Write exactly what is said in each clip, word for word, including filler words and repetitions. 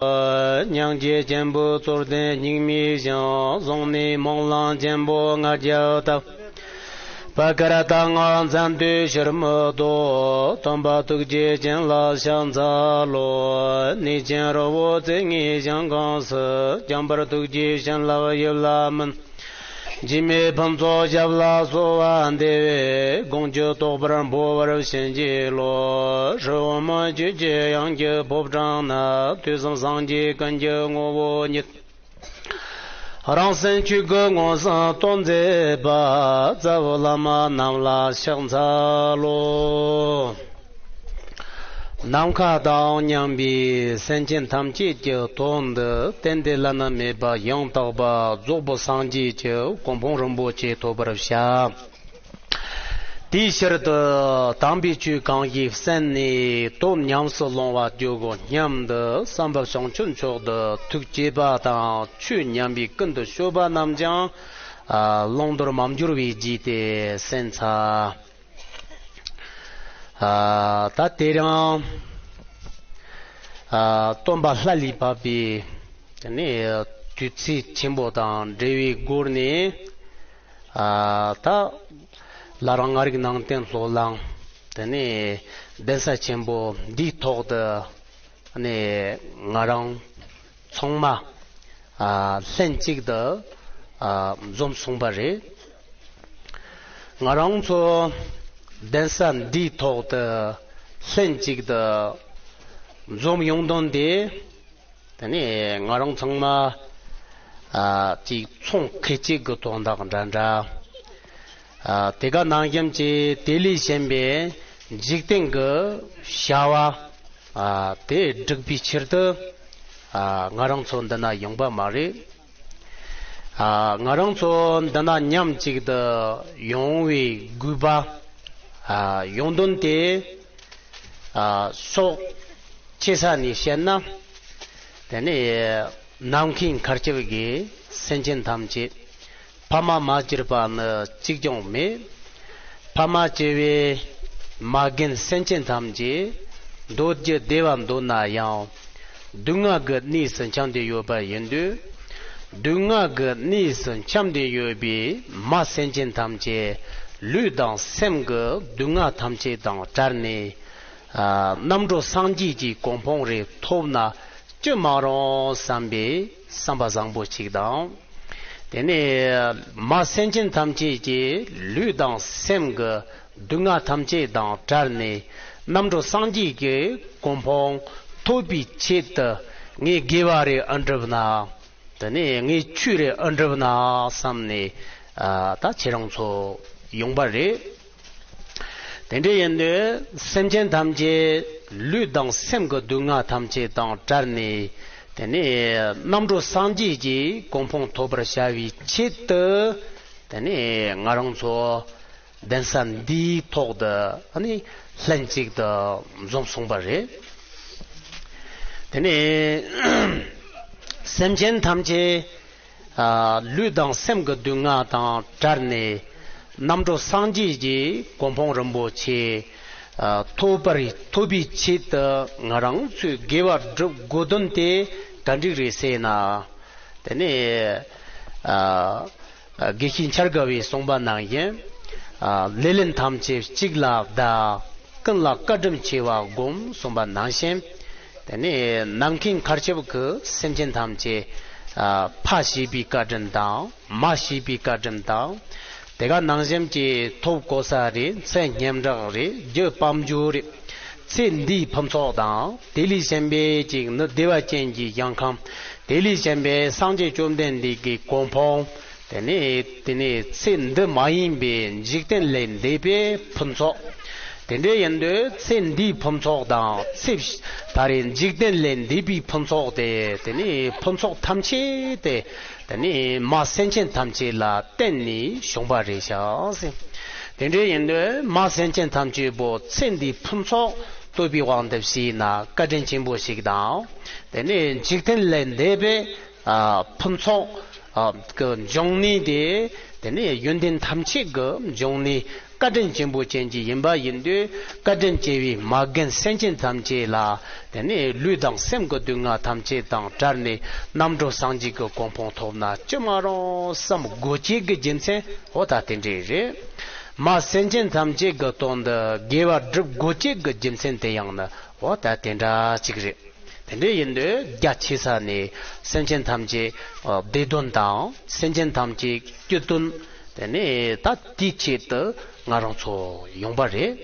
སྙིང་རྗེ་ཆེན་པོས་གཙོར་བསྟན་སྙིགས་མའི་ཞིང་། བཟུང་ནས་སྨོན་ལམ་ཆེན་པོ་ལྔ་བརྒྱ་བཏབ། བཀར་བཏང་ངང་མཚན་ཐོས་ཕྱིར་མི་ལྡོག། སྟོན་པ་ཐུགས་རྗེ་ཅན་ལ་ཕྱག་འཚལ་ལོ། གནས་ཆེན་རི་བོ་རྩེ་ལྔའི་ཞིང་ཁམས་སུ། འཇམ་དཔལ་ཐུགས་རྗེའི་བྱིན་རླབས་ཡིད་ལ་སྨིན། འཇིགས་མེད་ཕུན་ཚོགས་ཞབས་ལ་གསོལ་བ་འདེབས། དགོངས་ཀྱི་རྟོགས་པར་འཕོ་བར་བྱིན་གྱིས་རློབས། ཧྲཱི་ཧཱུྃ། ཆོས་ཀྱི་དབྱིངས་ཀྱི་ཕོ་བྲང་ན། ཐོས་བསམ་སངས་རྒྱས་ཀུན་གྱི་ངོ་བོ་ཉིད། རང་སེམས་ཆོས་སྐུ་མངོན་སུམ་སྟོན་མཛད་པ། རྩ་བའི་བླ་མ་རྣམས་ལ་ཕྱག་འཚལ་ལོ། ནམ་མཁའ་དང་མཉམ་པའི་སེམས་ཅན་ཐམས་ཅད་ཀྱི་དོན་དུ། གཏན་བདེ་བླ་ན་མེད་པ་ཡང་དག་པ་རྫོགས་པའི་སངས་རྒྱས་ཀྱི་གོ་འཕང་རིན་པོ་ཆེ་ཐོབ་པར་བྱ། དེའི་ཕྱིར་དུ་དམ་པའི་ཆོས་གང་ཞིག་གསན་ནས་དོན་ཉམས་སུ་ལོངས་པར་འགྱུར་གོ་སྙམ་དུ་བསམ་པ་བྱང་ཆུབ་མཆོག་ཏུ་ཐུགས་བསྐྱེད་པ་དང་། ཆོས་ཉན་པའི་ཀུན་ཏུ་སྤྱོད་པ་རྣམས་ཀྱང་བླང་དོར་མ་འགྱུར་བའི་རྒྱུ་སྟེ་གསན་འཚལ། ཨ། ད་དེ་རིང་ཨ། སྟོན་པ་ལྷ་ལས་བབས་པའི་དེ་ནས་དུས་ཚིགས་ཆེན་པོ་དང་འབྲེལ་བའི་སྒོ་ནས་ཨ། ད་བླ་རུང་ལྔ་རིག་ནང་བསྟན་སློབ་གླིང་དེ་ནས་གདན་ས་ཆེན་པོ་འདིའི་ཐོག་ཏུ་ནས་ང་རང་ཚང་མ་ཨ། ལྷན་ཅིག་ཏུ་ཨ། འཛོམས་སོང་པ་རེད། ང་རང་ཚོ་གདན་ས་འདིའི་ཐོག་ཏུ་ལྷན་ཅིག་ཏུ་འཛོམས་ཡོང་དོན་དེ། དེ་ནས་ང་རང་ཚང་མ་ཨ། ཅིག་ཚོང་ཁེ་གཅིག་གི་དོན་དག་འདྲ་འདྲ། ཨ། དེ་ག་ནང་བཞིན་གྱི་དེ་ལས་གཞན་པའི་འཇིག་རྟེན་གྱི་བྱ་བ་ཨ། དེ་སྒྲུབ་པའི་ཕྱིར་དུ་ཨ། ང་རང་ཚོ་འདི་ན་ཡོང་པ་མ་རེད། ཨ། ང་རང་ཚོ་འདི་ན་མཉམ་གཅིག་ཏུ་ཡོང་བའི་དགོས་པ་ཨ། ཡོང་དོན་དེ་ཨ། ཕྱོགས་ཆེ་ས་ནས་བཤད་ན། དེ་ནས་ནམ་མཁའི་མཁའ་ཁྱབ་ཀྱི་སེམས་ཅན་ཐམས་ཅད། ཕ་མ་མ་གྱུར་པ་ནི་གཅིག་ཀྱང་མེད། ཕ་མ་བྱས་པའི་མ་རྒན་སེམས་ཅན་ཐམས་ཅད། འདོད་རྒྱུ་བདེ་བ་འདོད་ན་ཡང་། སྡུག་བསྔལ་གྱི་གནས་སུ་འཁྱམས་ཏེ་ཡོད་པ་ཡིན་དུས། སྡུག་བསྔལ་གྱི་གནས་སུ་འཁྱམས་ཏེ་ཡོད་པའི་མ་སེམས་ཅན་ཐམས་ཅད། ལུས་དང་སེམས་ཀྱི་སྡུག་བསྔལ་ཐམས་ཅད་དང་བྲལ་ནས། ཨ། རྣམ་གྲོལ་སངས་རྒྱས་ཀྱི་གོ་འཕང་རེ་ཐོབ་ན་ཅི་མ་རུང་བསམ་པའི་བསམ་པ་བཟང་པོ་ཞིག་དང་། དེ་ནས་མ་སེམས་ཅན་ཐམས་ཅད་ཀྱི་ལུས་དང་སེམས་ཀྱི་སྡུག་བསྔལ་ཐམས་ཅད་དང་བྲལ་ནས། རྣམ་གྲོལ་སངས་རྒྱས་ཀྱི་གོ་འཕང་ཐོབ་པའི་ཆེད་དུ་ངས་དགེ་བ་རེ་ཨ་འགྲུབ་ན། དེ་ནས་ངས་ཆོས་རེ་ཨ་འགྲུབ་ན་བསམ་ནས་ཨ། ད་ཁྱེད་རང་ཚོ་ཡོང་པ་རེད། དེ་འདྲ་ཡིན་དུས་སེམས་ཅན་ཐམས་ཅད་ལུས་དང་སེམས་ཀྱི་སྡུག་བསྔལ་ཐམས་ཅད་དང་བྲལ་ནས། དེ་ནས་རྣམ་གྲོལ་སངས་རྒྱས་ཀྱི་གོ་འཕང་ཐོབ་པར་བྱ་བའི་ཆེད་དུ། དེ་ནས་ང་རང་ཚོ་གདན་ས་འདིའི་ཐོག་ཏུ་ཨ་ནི་ལྷན་ཅིག་ཏུ་འཛོམས་སོང་པ་རེད། དེ་ནས་སེམས་ཅན་ཐམས་ཅད་ཨ། ལུས་དང་སེམས་ཀྱི་སྡུག་བསྔལ་དང་བྲལ་ནས། རྣམ་གྲོལ་སངས་རྒྱས་ཀྱི་གོ་འཕང་རིན་པོ་ཆེ་ཨ། ཐོབ་པར་ཐོབ་པའི་ཆེད་དུ་ང་རང་ཚོས་དགེ་བ་སྒྲུབ་དགོས་དོན་དེ་ག་འདྲ་རེད་ཟེར་ན། དེ་ནས་ཨ། དགེ་བཤེས་འཆར་དགའ་བས་གསུངས་པ་ནང་བཞིན། ཨ། ལེ་ལན་ཐམས་ཅད་གཅིག་ལ་བདའ། ཀུན་ལ་བཀའ་དྲིན་ཆེ་བ་སྒོམ་གསུངས་པ་ནང་བཞིན། དེ་ནས་ནམ་མཁའི་མཁའ་ཁྱབ་ཀྱི་སེམས་ཅན་ཐམས་ཅད་ཨ། ཕ་ཞེས་པའི་བཀའ་དྲིན་དང་། མ་ཞེས་པའི་བཀའ་དྲིན་དང་། དེ་ག་ནང་བཞིན་གྱི་ཐོབ་གོ་ས་རེད། མཚན་སྙན་གྲགས་རེད། རྒྱུ་དཔལ་འབྱོར་རེད། ཚེ་འདིའི་ཕུན་ཚོགས་དང་། དེ་ལས་གཞན་པའི་ཅིག་ནི་བདེ་བ་ཅན་གྱི་ཞིང་ཁམས། དེ་ལས་གཞན་པའི་སངས་རྒྱས་བཅོམ་ལྡན་འདས་ཀྱི་གོ་འཕང་། དེ་ནས་དེ་ནས་ཚེ་འདི་མ་ཡིན་པའི་འཇིག་རྟེན་ལས་འདས་པའི་ཕུན་ཚོགས། དེ་འདྲ་ཡིན་དུས་ཚེ་འདིའི་ཕུན་ཚོགས་དང་ཚེ་ད་རེས་འཇིག་རྟེན་ལས་འདས་པའི་ཕུན་ཚོགས་དེ། དེ་ནས་ཕུན་ཚོགས་ཐམས་ཅད་དེ། དེ་ནས་མ་སེམས་ཅན་ཐམས་ཅད་ལ་བརྟེན་ནས་བྱུང་བ་རེད་ཤག་ཟེར། དེ་འདྲ་ཡིན་དུས་མ་སེམས་ཅན་ཐམས་ཅད་པོ་ཚེ་འདིའི་ཕུན་ཚོགས་ཐོབ་པའི་དབང་དུ་བྱས་ན་བཀའ་དྲིན་ཆེན་པོ་ཞིག་དང་། དེ་ནས་འཇིག་རྟེན་ལས་འདས་པའི་ཨ། ཕུན་ཚོགས་ཨ། གི་འབྱུང་གནས་དེ། དེ་ནས་ཡོན་ཏན་ཐམས་ཅད་ཀྱི་འབྱུང་གནས་ བཀའ་དྲིན་ཆེན་པོ་ཅན་གྱི་ཡིན་པ་ཡིན་དུས། བཀའ་དྲིན་ཆེ་བའི་མ་རྒན་སེམས་ཅན་ཐམས་ཅད་ལ། དེ་ནས་ལུས་དང་སེམས་ཀྱི་སྡུག་བསྔལ་ཐམས་ཅད་དང་བྲལ་ནས། རྣམ་གྲོལ་སངས་རྒྱས་ཀྱི་གོ་འཕང་ཐོབ་ན་ཅི་མ་རུང་བསམ་དགོས་ཀྱི་རྒྱུ་མཚན། འོ་ད་དེ་འདྲས་རེད། མ་སེམས་ཅན་ཐམས་ཅད་ཀྱི་དོན་དུ་དགེ་བ་སྒྲུབ་དགོས་ཀྱི་རྒྱུ་མཚན་དེ་ཡང་ནི། འོ་ད་དེ་འདྲ་ཅིག་རེད། དེ་འདྲ་ཡིན་དུས་རྒྱ་ཆེ་ས་ནས་སེམས་ཅན་ཐམས་ཅད་བདེ་དོན་དང་། སེམས་ཅན་ཐམས་ཅད་སྐྱིད་དོན། དེ་ནས་ད་དེའི་ཆེད་དུ་ང་རང་ཚོ་ཡོང་པ་རེད།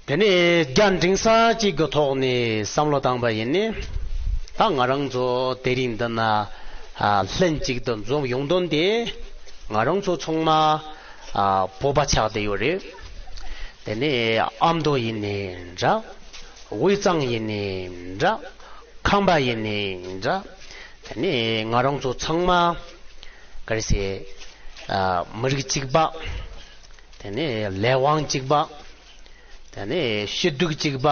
དེ་ནས་རྒྱ་འབྲིང་ས་གཅིག་གི་ཐོག་ནས་བསམ་བློ་བཏང་པ་ཡིན་ནི། ད་ང་རང་ཚོ་དེ་རིང་འདི་ན་ལྷན་གཅིག་ཏུ་འཛོམས་ཡོང་དོན་དེ། ང་རང་ཚོ་ཚང་མ་བོད་པ་ཆགས་བསྡད་ཡོད་རེད། དེ་ནས་ཨ་མདོ་ཡིན་ནའི་འདྲ། དབུས་གཙང་ཡིན་ནའི་འདྲ། ཁམས་པ་ཡིན་ནའི་འདྲ། དེ་ནས་ང་རང་ཚོ་ཚང་མ་ག་རེ་ཟེར། མི་རིགས་གཅིག་པ། དེ་ནས་ལས་དབང་གཅིག་པ། དེ་ནས་སྐྱིད་སྡུག་གཅིག་པ།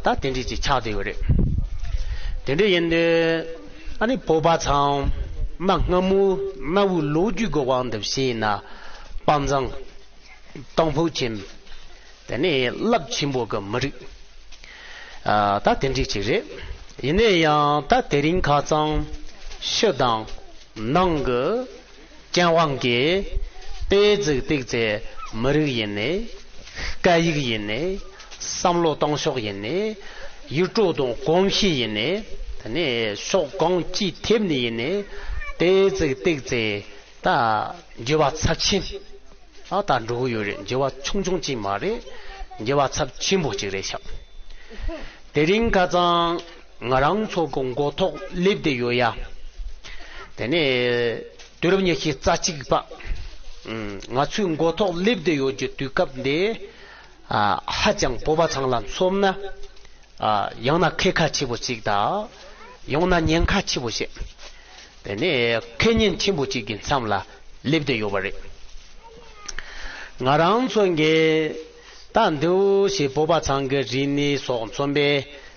ད་དེ་འདྲས་ཅིག་ཆགས་བསྡད་ཡོད་རེད། དེ་འདྲས་ཡིན་དུས་ཨ་ནི་བོད་པ་ཚང་མ་སྔ་མོ་གནའ་བོའི་ལོ་རྒྱུས་ཀྱི་དབང་དུ་བྱས་ན། དཔའ་མཛངས། གཏོང་ཕོད་ཅན། དེ་ནས་རླབས་ཆེན་པོ་གི་མི་རིགས། ད་དེ་འདྲས་ཅིག་རེད། ཡིན་ནའི་ཡང་ད་དེ་རིང་ཁ་སང་ཕྱི་དང་ནང་གི་བཙན་དབང་གིས་ཏོག་ཙིག་ཏོག་ཙིག་མི་རིགས་ཡིན་ནའི། སྐད་ཡིག་ཡིན་ནའི། བསམ་བློ་གཏོང་ཕྱོགས་ཡིན་ནའི། ཡུལ་གྲུ་དང་གོམས་གཤིས་ཡིན་ནའི། དེ་ནས་ཕྱོགས་གང་ཅིའི་ཐད་ནས་ཡིན་ནའི། ཏོག་ཙིག་ཏོག་ཙིག་ད་འགྱུར་བ་ཚབས་ཆེན། ཨ་ད་འགྲོ་གི་ཡོད་རེད། འགྱུར་བ་ཆུང་ཆུང་ཅིག་མ་རེད། འགྱུར་བ་ཚབས་ཆེན་པོ་ཅིག་རེད་ཤག་དེ་རིང་ཁ་སང་ང་རང་ཚོ་གི་མགོ་ཐོག་སླེབས་བསྡད་ཡོད་ཡ། དེ་ནས་དུས་རབས་ཉི་ཤུ་རྩ་གཅིག་པ། ང་ཚོའི་མགོ་ཐོག་སླེབས་བསྡད་ཡོད་ཀྱི་དུས་སྐབས་འདི། ཧ་ཅང་བོད་པ་ཚང་ལ་མཚོན་ན། ཡང་ན་ཁེ་ཁ་ཆེ་པོ་ཅིག་དང་། ཡང་ན་ཉེན་ཁ་ཆེ་པོ་ཞིག་དེ་ནས་ཁེ་ཉེན་ཆེན་པོ་ཅིག་གི་མཚམས་ལ་སླེབས་བསྡད་ཡོད་པ་རེད། ང་རང་ཚོ་གིས་ད་འདུག་ཞེས་བོད་པ་ཚང་གི་རིག་གནས་སོགས་མཚོན་པའི།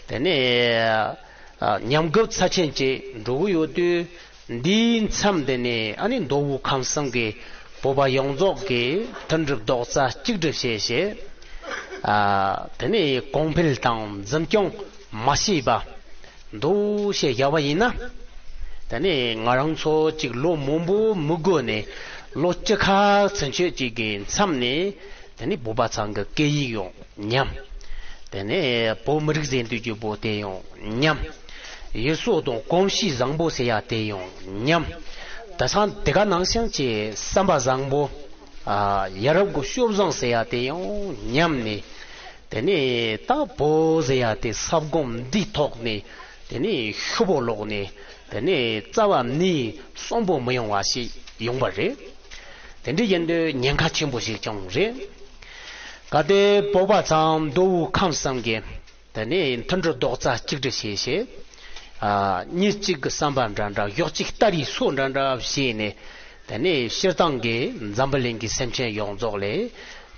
དེ་ནས་ཉམས་རྒུད་ཚབས་ཆེན་ཅིག་འགྲོ་གི་ཡོད་དུས། འདིའི་མཚམས་དེ་ནས་ཨ་ནི་མདོ་དབུས་ཁམས་གསུམ་གྱི་བོད་པ་ཡོངས་རྫོགས་ཀྱིས་མཐུན་སྒྲིལ་རྡོག་རྩ་གཅིག་སྒྲིལ་བྱས་བྱས། དེ་ནས་གོང་འཕེལ་དང་འཛིན་སྐྱོང་མ་བྱས་པ། འདུག་ཞེས་བཞག་པ་ཡིན་ན། དེ་ནས་ང་རང་ཚོ་གཅིག་ལོ་མང་པོ་མི་འགོར་ནས། ལོ་བཅུ་ཁ་ཚུན་ཆད་ཅིག་གི་མཚམས་ནས། དེ་ནས་བོད་པ་ཚང་གི་སྐད་ཡིག་ཡང་ཉམས། དེ་ནས་བོད་མི་རིགས་ཟེར་འདོད་ཀྱི་བོད་དེ་ཡང་ཉམས། ཡུལ་སྲོལ་དང་གོམས་གཤིས་བཟང་པོ་ཟེར་ཡ་དེ་ཡང་ཉམས། དེ་སང་དེ་ག་ནང་བཞིན་གྱི་བསམ་པ་བཟང་པོ། ཡ་རབས་ཀྱི་སྤྱོད་བཟང་ཟེར་ཡ་དེ་ཡང་ཉམས་ནས། དེ་ནས་ད་བོད་ཟེར་ཡ་དེ་ས་སྒོམ་འདིའི་ཐོག་ནས། དེ་ནས་ཤུབ་བོ་ལོག་ནས། དེ་ནས་རྩ་བ་ནས་གསོན་པོ་མི་ཡོང་བ་ཞིག་ཡོང་བ་རེད། དེ་འདྲ་ཡིན་དུས་ཉེན་ཁ་ཆེན་པོ་ཞིག་ཀྱང་རེད། གལ་ཏེ་བོད་པ་ཚང་མདོ་དབུས་ཁམས་གསུམ་གྱི། དེ་ནས་མཐུན་སྒྲིལ་རྡོག་རྩ་གཅིག་སྒྲིལ་བྱས་བྱས། མི་གཅིག་གི་བསམ་པ་འདྲ་འདྲ། གཞོགས་གཅིག་ལྟ་རིའི་སོ་འདྲ་འདྲ་བྱས་ནས། དེ་ནས་སྤྱིར་བཏང་གི་འཛམ་བུ་གླིང་གི་སེམས་ཅན་ཡོངས་རྫོགས་ལ་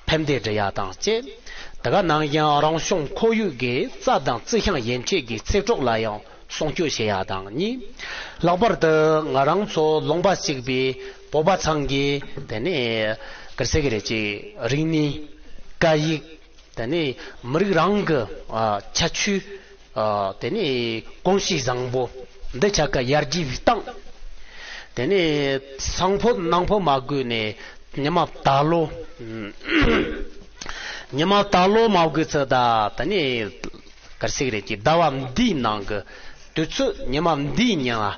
ཕན་བདེ་སྒྲུབ་ཡ་དང་བཅས། དེ་ག་ནང་བཞིན་རང་བྱུང་ཁོར་ཡུག་གི་རྩྭ་དང་རྩི་ཤིང་ཡན་ཆད་ཀྱི་ཚེ་སྲོག་ལ་ཡང་སྲུང་སྐྱོབ་བྱེད་ཡ་དང་གཉིས། ལྷག་པར་དུ་ང་རང་ཚོ་ལུང་པ་གཅིག་པའི་བོད་པ་ཚང་གིས། དེ་ནས་ག་རེ་ཟེར་གི་རེད། ཅིག་རིག་གནས། སྐད་ཡིག་དེ་ནས་མི་རིགས་རང་གི་ཨ་ཁྱད་ཆོས། ཨ་དེ་ནས་གོམས་གཤིས་བཟང་པོ་འདི་ཆ་ག་ཡར་རྒྱས་བཏང་། དེ་ནས་སང་ཕོད་ནང་ཕོད་མ་དགོས་ནས། ཉི་མ་ད་ལོ། ཉི་མ་ད་ལོ་མ་དགོས་ཚེ་ད། དེ་ནས་ག་རེ་ཟེར་གི་རེད། ཀྱི་ཟླ་བ་འདིའི་ནང་གི་དུས་ཚོད་ཉི་མ་འདིའི་ཉིན་ལ།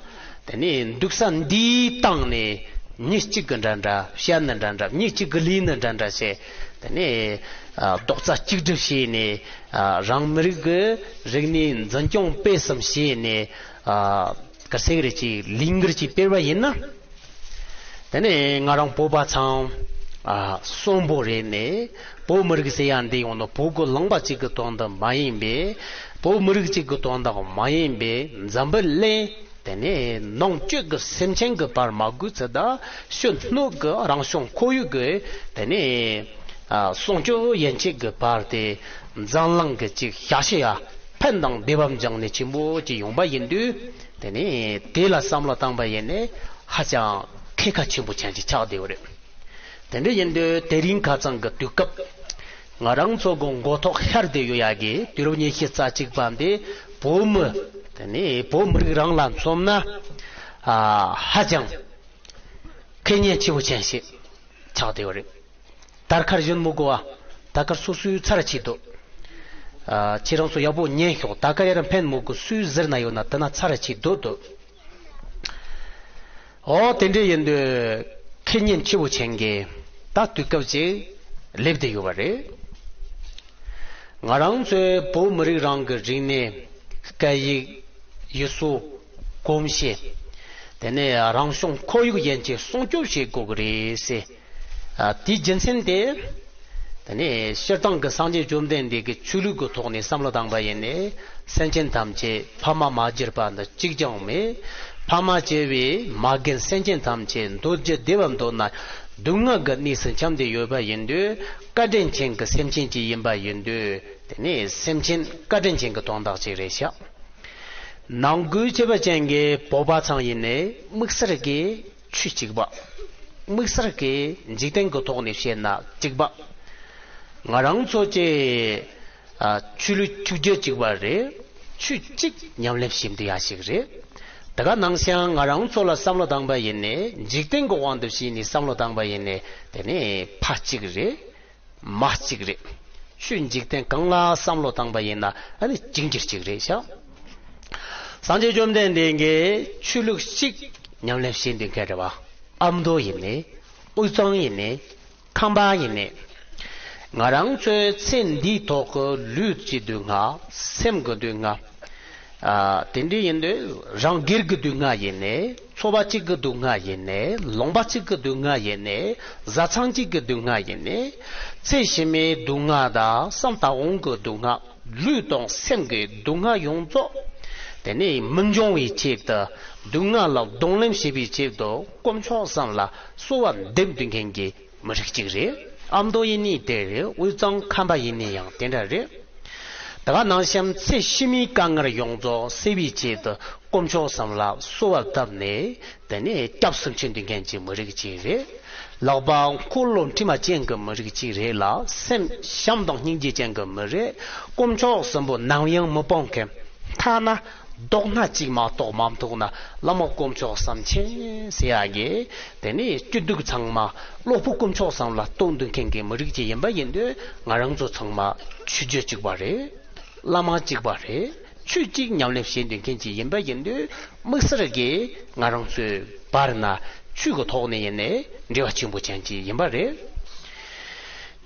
དེ་ནས་འདུག་ས་འདིའི་སྟེང་ནས་མི་གཅིག་གི་འདྲ་འདྲ། བཤད་ནི་འདྲ་འདྲ། མི་གཅིག་གི་ལས་ནི་འདྲ་འདྲ་བྱས། དེ་ནས་རྡོག་རྩ་གཅིག་སྒྲིལ་བྱས་ནས། རང་མི་རིགས་ཀྱི་རིག་གནས་འཛིན་སྐྱོང་སྤེལ་གསུམ་བྱས་ནས། ག་རེ་ཟེར་གི་རེད། ཅིག་ལས་འགུལ་ཅིག་སྤེལ་བ་ཡིན་ན། དེ་ནས་ང་རང་བོད་པ་ཚང་ཨ་གསོན་པོ་རེད་ནས། བོད་མི་རིགས་ཟེར་ཡ་འདི་ཡོང་ནོ་བོད་ཀྱི་ལུང་པ་གཅིག་གི་དོན་དུ་མ་ཡིན་པས། བོད་མི་རིགས་གཅིག་གི་དོན་དག་མ་ཡིན་པས། འཛམ་བུ་གླིང་དེ་ནས་ནང་བཅུད་ཀྱི་སེམས་ཅན་གྱི་བར་མ་དགོས་ཚེ་ད། ཕྱི་སྣོད་ཀྱི་རང་བྱུང་ཁོར་ཡུག་གི་དེ་ནས་ཨ་སྲུང་སྐྱོབ་ཡན་ཆད་ཀྱི་བར་དེ་འཛམ་གླིང་གི་ཅིག་ཤ་ཤེ་ཡ་ཕན་དང་བདེ་བ་འབྱུང་ནི་ཆེན་པོ་ཅིག་ཡོང་པ་ཡིན་དུས། དེ་ནས་དེ་ལ་བསམ་བློ་བཏང་པ་ཡིན་ནས་ཧ་ཅང་ཁེ་ཁ་ཆེན་པོ་ཅན་ཅིག་ཆགས་བསྡད་ཡོད་རེད། དེ་འདྲ་ཡིན་དུས་དེ་རིང་ཁ་སང་གི་དུས་སྐབས་ང་རང་ཚོ་གི་མགོ་ཐོག་ཤར་བསྡད་ཡོད་ཡ་གི་དུས་རབས་ཉི་ཤུ་རྩ་གཅིག་པ་འདི་བོད་མི་དེ་ནས་བོད་མི་རིགས་རང་ལ་མཚོན་ན་ཨ་ཧ་ཅང་ཁེ་ཉེན་ཆེ་བོ་ཅན་ཞིག་ཆགས་བསྡད་ཡོད་རེད། དར་ཁར་བཞོན་མི་དགོས་པ། དར་ཁར་སོ་སོའི་ཚར་གཅིག་འདུག་ཨ། ཁྱེད་རང་ཚོ་ཡག་པོ་ཉན་ཤོག་དར་ཁ་ཡར་འཕེན་མི་དགོས། སུས་ཟེར་ན་ཡོད་ན་དེ་ན་ཚར་གཅིག་འདུག་འདུག་ཨོ་དེ་འདྲ་ཡིན་དུས་ཁེ་ཉེན་ཆེ་བོ་ཅན་གྱི་ད་དུས་སྐབས་ཅིག་སླེབས་བསྡད་ཡོད་པ་རེད། ང་རང་ཚོའི་བོད་མི་རིགས་རང་གི་རིག་གནས། སྐད་ཡིག་ཡུལ་སྲོལ། གོམས་གཤིས། དེ་ནས་རང་བྱུང་ཁོར་ཡུག་ཡན་ཆད་སྲུང་སྐྱོབ་བྱེད་དགོས་ཀྱི་རེད་ཟེར། ཨ། དེའི་རྒྱུ་མཚན་དེ། དེ་ནས་སྤྱིར་བཏང་གི་སངས་རྒྱས་བཅོམ་ལྡན་འདས་ཀྱིས་ཆོས་ལུགས་ཀྱི་ཐོག་ནས་བསམ་བློ་བཏང་པ་ཡིན་ནའི། སེམས་ཅན་ཐམས་ཅད་ཕ་མ་མ་བྱས་པ་འདི་གཅིག་ཀྱང་མེད། ཕ་མ་བྱས་པའི་མ་རྒན་སེམས་ཅན་ཐམས་ཅད་འདོད་རྒྱུ་བདེ་བ་འདོད་ན། སྡུག་བསྔལ་གྱི་གནས་སུ་འཁྱམས་ཏེ་ཡོད་པ་ཡིན་དུས། བཀའ་དྲིན་ཅན་གྱི་སེམས་ཅན་ཅིག་ཡིན་པ་ཡིན་དུས། དེ་ནས་སེམས་ཅན་བཀའ་དྲིན་ཅན་གྱི་དོན་དག་ཅིག་རེད་ཤག་ནང་ཁུལ་ཆེ་བ་ཅན་གྱི་བོད་པ་ཚང་ཡིན་ནའི་དམིགས་བསལ་གྱི་ཆོས་གཅིག་པ། དམིགས་བསལ་གྱི་འཇིག་རྟེན་གྱི་ཐོག་ནས་བཤད་ན་གཅིག་པ། ང་རང་ཚོ་ཀྱི་ཨ། ཆོས་ལུགས་ཆོས་བརྒྱུད་གཅིག་པ་རེད། ཆོས་གཅིག་ཉམས་ལེན་བྱེད་འདོད་ཡ་ཞིག་རེད། དེ་ག་ནང་བཞིན་ང་རང་ཚོ་ལ་བསམ་བློ་བཏང་པ་ཡིན་ནའི། འཇིག་རྟེན་གྱི་དབང་དུ་བྱས་ནས་བསམ་བློ་བཏང་པ་ཡིན་ནའི། དེ་ནི་ཕ་གཅིག་རེད། མ་གཅིག་རེད། ཆོས་འཇིག་རྟེན་གང་ལ་བསམ་བློ་བཏང་པ་ཡིན་ན། ཨ་ནི་གཅིག་གྱུར་གཅིག་རེད་ཤག་སངས་རྒྱས་བཅོམ་ལྡན་འདས་ཀྱིས་ཆོས་ལུགས་གཅིག་ཉམས་ལེན་བྱེད་འདོད་མཁན་རེད་བ། ཨ་མདོ་ཡིན་ནའི། དབུས་གཙང་ཡིན་ནའི། ཁམས་པ་ཡིན་ནའི། ང་རང་ཚོའི་ཚེ་འདིའི་ཐོག་གི་ལུས་ཀྱི་སྡུག་བསྔལ། སེམས་ཀྱི་སྡུག་བསྔལ། ཨ། དེ་འདྲ་ཡིན་དུས་རང་སྒེར་གྱི་སྡུག་བསྔལ་ཡིན་ནའི། ཚོ་པ་གཅིག་གི་སྡུག་བསྔལ་ཡིན་ནའི། ལུང་པ་གཅིག་གི་སྡུག་བསྔལ་ཡིན་ནའི། བཟའ་ཚང་གཅིག་གི་སྡུག་བསྔལ་ཡིན་ནའི། ཚེ་ཕྱི་མའི་སྡུག་བསྔལ་དང་བསམ་དང་འོང་གི་སྡུག་བསྔལ། ལུས་དང་སེམས་ཀྱི་སྡུག་བསྔལ་ཡོངས་རྫོགས། དེ་ནས་མི་འབྱུང་བའི་ཆེད་དུ། སྡུག་བསྔལ་ལ་གདོང་ལེན་བྱེད་པའི་ཆེད་དུ། དཀོན་མཆོག་གསུམ་ལ་གསོལ་བ་འདེབས་འདོད་མཁན་གྱི་མི་རིགས་གཅིག་རེད། ཨ་མདོ་ཡིན་ནའི་དེ་རེད། དབུས་གཙང་ཁམས་པ་ཡིན་ནའི་ཡང་དེ་འདྲ་རེད། དེ་ག་ནང་བཞིན་ཚེ་ཕྱི་མའི་དཀའ་ངལ་ཡོངས་རྫོགས་སེལ་བའི་ཆེད་དུ། དཀོན་མཆོག་གསུམ་ལ་གསོལ་བ་བཏབ་ནས། དེ་ནས་སྐྱབས་སུ་མཆི་འདོད་མཁན་གྱི་མི་རིགས་གཅིག་རེད། ལག་པ་འཁོར་ལོ་དྲི་མ་ཅན་གྱི་མི་རིགས་གཅིག་རེད་ལ། སེམས་བྱམས་དང་སྙིང་རྗེ་ཅན་གྱི་མི་རེད། དཀོན་མཆོག་གསུམ་པོ་ནམ་ཡང་མི་སྤང་མཁན། ཐ་ན་དོགས་སྣང་གཅིག་མ་གཏོགས་མ་ཐུག་ན། བླ་མ་དཀོན་མཆོག་གསུམ་མཁྱེན་ཟེར་ཡ་གི། དེ་ནས་སྐྱིད་སྡུག་ཚང་མ་བློ་ཕུགས་དཀོན་མཆོག་གསུམ་ལ་གཏོང་འདོད་མཁན་གྱི་མི་རིགས་ཅིག་ཡིན་པ་ཡིན་དུས། ང་རང་ཚོ་ཚང་མ་ཆོས་བརྒྱུད་གཅིག་པ་རེད། བླ་མ་གཅིག་པ་རེད། ཆོས་གཅིག་ཉམས་ལེན་བྱེད་འདོད་མཁན་ཅིག་ཡིན་པ་ཡིན་དུས། དམིགས་བསལ་གྱིས་ང་རང་ཚོའི་བར་ན་ཆོས་ཀྱི་ཐོག་ནས་ཡིན་ནའི་འབྲེལ་བ་ཆེན་པོ་ཅན་ཅིག་ཡིན་པ་རེད།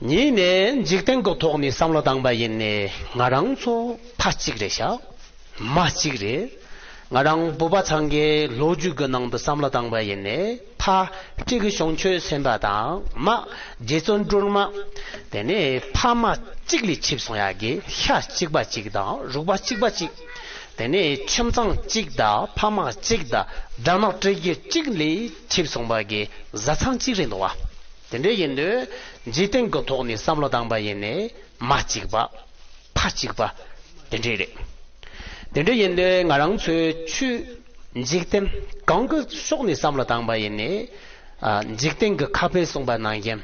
གཉིས་ནས་འཇིག་རྟེན་གྱི་ཐོག་ནས་བསམ་བློ་བཏང་པ་ཡིན་ནའི་ང་རང་ཚོ་ཕ་གཅིག་རེད་ཤག་མ་གཅིག་རེད། ང་རང་བོད་པ་ཚང་གི་ལོ་རྒྱུས་ཀྱི་ནང་དུ་བསམ་བློ་བཏང་པ་ཡིན་ནའི། ཕ་སྤྲེའུ་བྱང་ཆུབ་སེམས་དཔའ་དང་། མ་རྗེ་བཙུན་སྒྲོལ་མ། དེ་ནས་ཕ་མ་གཅིག་ལས་ཆད་སོང་ཡ་གི་ཤ་གཅིག་པ་གཅིག་དང་རུས་པ་གཅིག་པ་གཅིག་དེ་ནས་ཁྱིམ་ཚང་གཅིག་དང་ཕ་མ་གཅིག་དང་དགྲ་ནག་སྤྲེའུ་གཅིག་ལས་ཆད་སོང་བ་གི་བཟའ་ཚང་གཅིག་རེད་འདུག་བ། དེ་འདྲ་ཡིན་དུས་འཇིག་རྟེན་གྱི་ཐོག་ནས་བསམ་བློ་བཏང་པ་ཡིན་ནའི་མ་གཅིག་པ། ཕ་གཅིག་པ། དེ་འདྲ་རེད། དེ་འདྲ་ཡིན་དུས་ང་རང་ཚོའི་ཆོས། འཇིག་རྟེན་གང་གི་ཕྱོགས་ནས་བསམ་བློ་བཏང་པ་ཡིན་ནའི། ཨ། འཇིག་རྟེན་གྱི་ཁ་དཔེ་གསུངས་པ་ནང་བཞིན།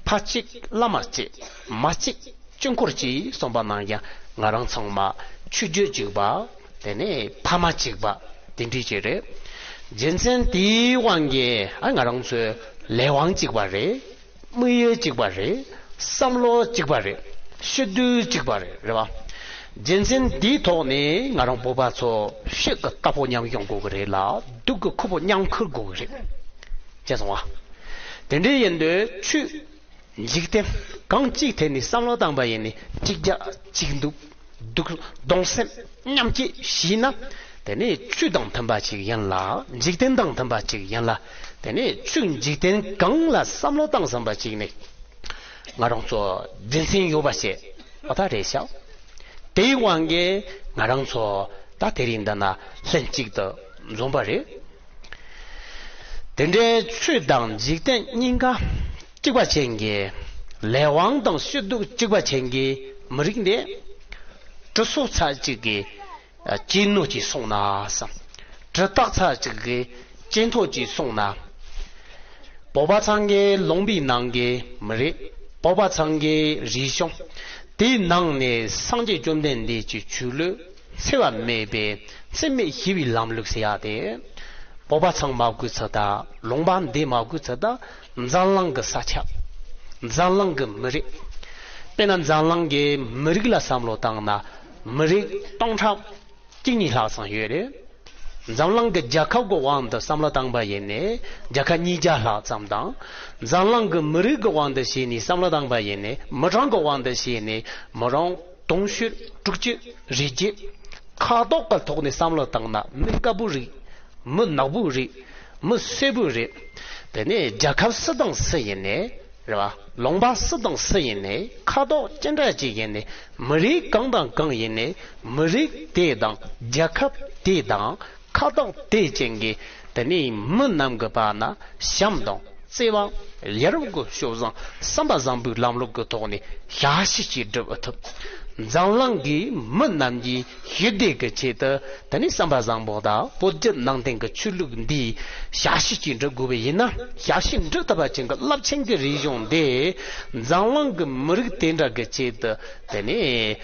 ཕ་གཅིག་བླ་མ་གཅིག་མ་གཅིག་དཀྱིལ་འཁོར་གཅིག་གསུངས་པ་ནང་བཞིན། ང་རང་ཚང་མ་ཆོས་བརྒྱུད་གཅིག་པ། དེ་ནས་ཕ་མ་གཅིག་པ། དེ་འདྲ་ཅིག་རེད། རྒྱུ་མཚན་དེའི་དབང་གིས། ཨ། ང་རང་ཚོའི་ལས་དབང་གཅིག་པ་རེད། དམིགས་ཡུལ་གཅིག་པ་རེད། བསམ་བློ་གཅིག་པ་རེད། སྤྱི་འཐུས་གཅིག་པ་རེད། རེད་བ། རྒྱུ་མཚན་འདིའི་ཐོག་ནས་ང་རང་བོད་པ་ཚོ་སྤྱི་གི་རྟ་ཕོ་མཉམ་ཡོང་དགོས་ཀྱི་རེད་ལ། སྡུག་གི་ཁུར་པོ་མཉམ་འཁུར་དགོས་ཀྱི་རེད། ཅེས་གསུངས་བ། དེ་འདྲ་ཡིན་དུས་ཆོས། འཇིག་རྟེན་གང་གཅིག་ཐད་ནས་བསམ་བློ་བཏང་པ་ཡིན་ནའི། གཅིག་རྒྱག་གཅིག་འདུག་སྡུག་གདུང་སེམས་མཉམ་སྐྱེད་བྱས་ན། དེ་ནས་ཆོས་དང་མཐུན་པ་ཅིག་ཡིན་ལ། འཇིག་རྟེན་དང་མཐུན་པ་ཅིག་ཡིན་ལ། དེ་ནས་ཆོས་འཇིག་རྟེན་གང་ལ་བསམ་བློ་བཏང་བསམ་པ་ཅིག་ནི། ང་རང་ཚོ་རྒྱུ་མཚན་ཡོད་པ་བྱས། འོ་ད་རེད་ཤག་དེའི་དབང་གིས་ང་རང་ཚོ་ད་དེ་རིང་འདི་ན་ལྷན་ཅིག་ཏུ་འཛོམས་པ་རེད། དེ་འདྲའི་ཆོས་དང་འཇིག་རྟེན་གཉིས་ཀ་གཅིག་པ་ཅན་གྱི། ལས་དབང་དང་སྤྱི་སྡུག་གཅིག་པ་ཅན་གྱི་མི་རིགས་འདི། གྲི་སོ་ཚ་གཅིག་གིས་གཅེས་ནོར་གྱིས་སོང་ན་བསམ། གྲི་སྟག་ཚ་གཅིག་གིས་གཅེས་ཐོ་གྱིས་སོང་ན། བོད་པ་ཚང་གི་ལུང་པའི་ནང་གི་མི་རིགས། བོད་པ་ཚང་གི་རིག་གཞུང་། དེའི་ནང་ནས་སངས་རྒྱས་བཅོམ་ལྡན་འདས་ཀྱི་ཆོས་ལུགས་འཚེ་བ་མེད་པའི་འཚེ་མེད་ཞི་བའི་ལམ་ལུགས་ཟེར་ཡ་དེ། བོད་པ་ཚང་མ་དགོས་ཚུལ་དང་། ལུང་པ་འདི་མ་དགོས་ཚུལ་དང་། འཛམ་གླིང་གི་ས་ཆ། འཛམ་གླིང་གི་མི་རིགས། དཔེར་ན་འཛམ་གླིང་གི་མི་རིགས་ལ་བསམ་བློ་བཏང་ན། མི་རིགས་སྟོང་ཕྲག་གཅིག་གཉིས་ལྷག་ཙམ་ཡོད་རེད། འཛམ་གླིང་གི་རྒྱལ་ཁབ་ཀྱི་དབང་དུ་བསམ་བློ་བཏང་པ་ཡིན་ནའི། རྒྱལ་ཁབ་ཉིས་བརྒྱ་ལྷག་ཙམ་དང་། འཛམ་གླིང་གི་མི་རིགས་ཀྱི་དབང་དུ་བྱས་ནས་བསམ་བློ་བཏང་པ་ཡིན་ནའི། མི་གྲངས་ཀྱི་དབང་དུ་བྱས་ནས་མི་གྲངས་དུང་ཕྱུར་དྲུག་ཅུ་རེ་བརྒྱད། ཁ་ཐོག་གི་ཐོག་ནས་བསམ་བློ་བཏང་ན། མི་དཀར་པོ་རིགས། མི་ནག་པོ་རིགས། མི་སེར་པོ་རིགས། དེ་ནས་རྒྱལ་ཁབ་སུ་དང་སུ་ཡིན་ནའི། རེད་བ། ལུང་པ་སུ་དང་སུ་ཡིན་ནའི། ཁ་དོག་ཅི་འདྲ་ཅིག་ཡིན་ནའི། མི་རིགས་གང་དང་གང་ཡིན་ནའི། མི་རིགས་དེ་དང་། རྒྱལ་ཁབ་དེ་དང་། ཁ་དོག་དེ་ཅན་གྱི་དེ་ནས་མི་རྣམས་ཀྱི་བར་ན་བྱམས་དང་བརྩེ་བ། ཡ་རབས་ཀྱི་སྤྱོད་བཟང་། བསམ་པ་བཟང་པོའི་ལམ་ལུགས་ཀྱི་ཐོག་ནས་ཞབས་ཕྱི་ཅིག་སྒྲུབ་ཐུབ། འཛམ་གླིང་གི་མི་རྣམས་ཀྱི་ཞི་བདེ་གི་ཆེད་དུ། དེ་ནས་བསམ་པ་བཟང་པོ་དང་། བོད་བརྒྱུད་ནང་བསྟན་གྱི་ཆོས་ལུགས་འདི་ཞབས་ཕྱི་ཅིག་འགྲུབ་དགོས་པ་ཡིན་ན། ཞབས་ཕྱི་འགྲུབ་ཐུབ་པ་ཅན་གྱི་རླབས་ཆེན་གྱི་རིག་གཞུང་འདི་འཛམ་གླིང་གི་མི་རིགས་དེ་འདྲ་གི་ཆེད་དུ། དེ་ནས་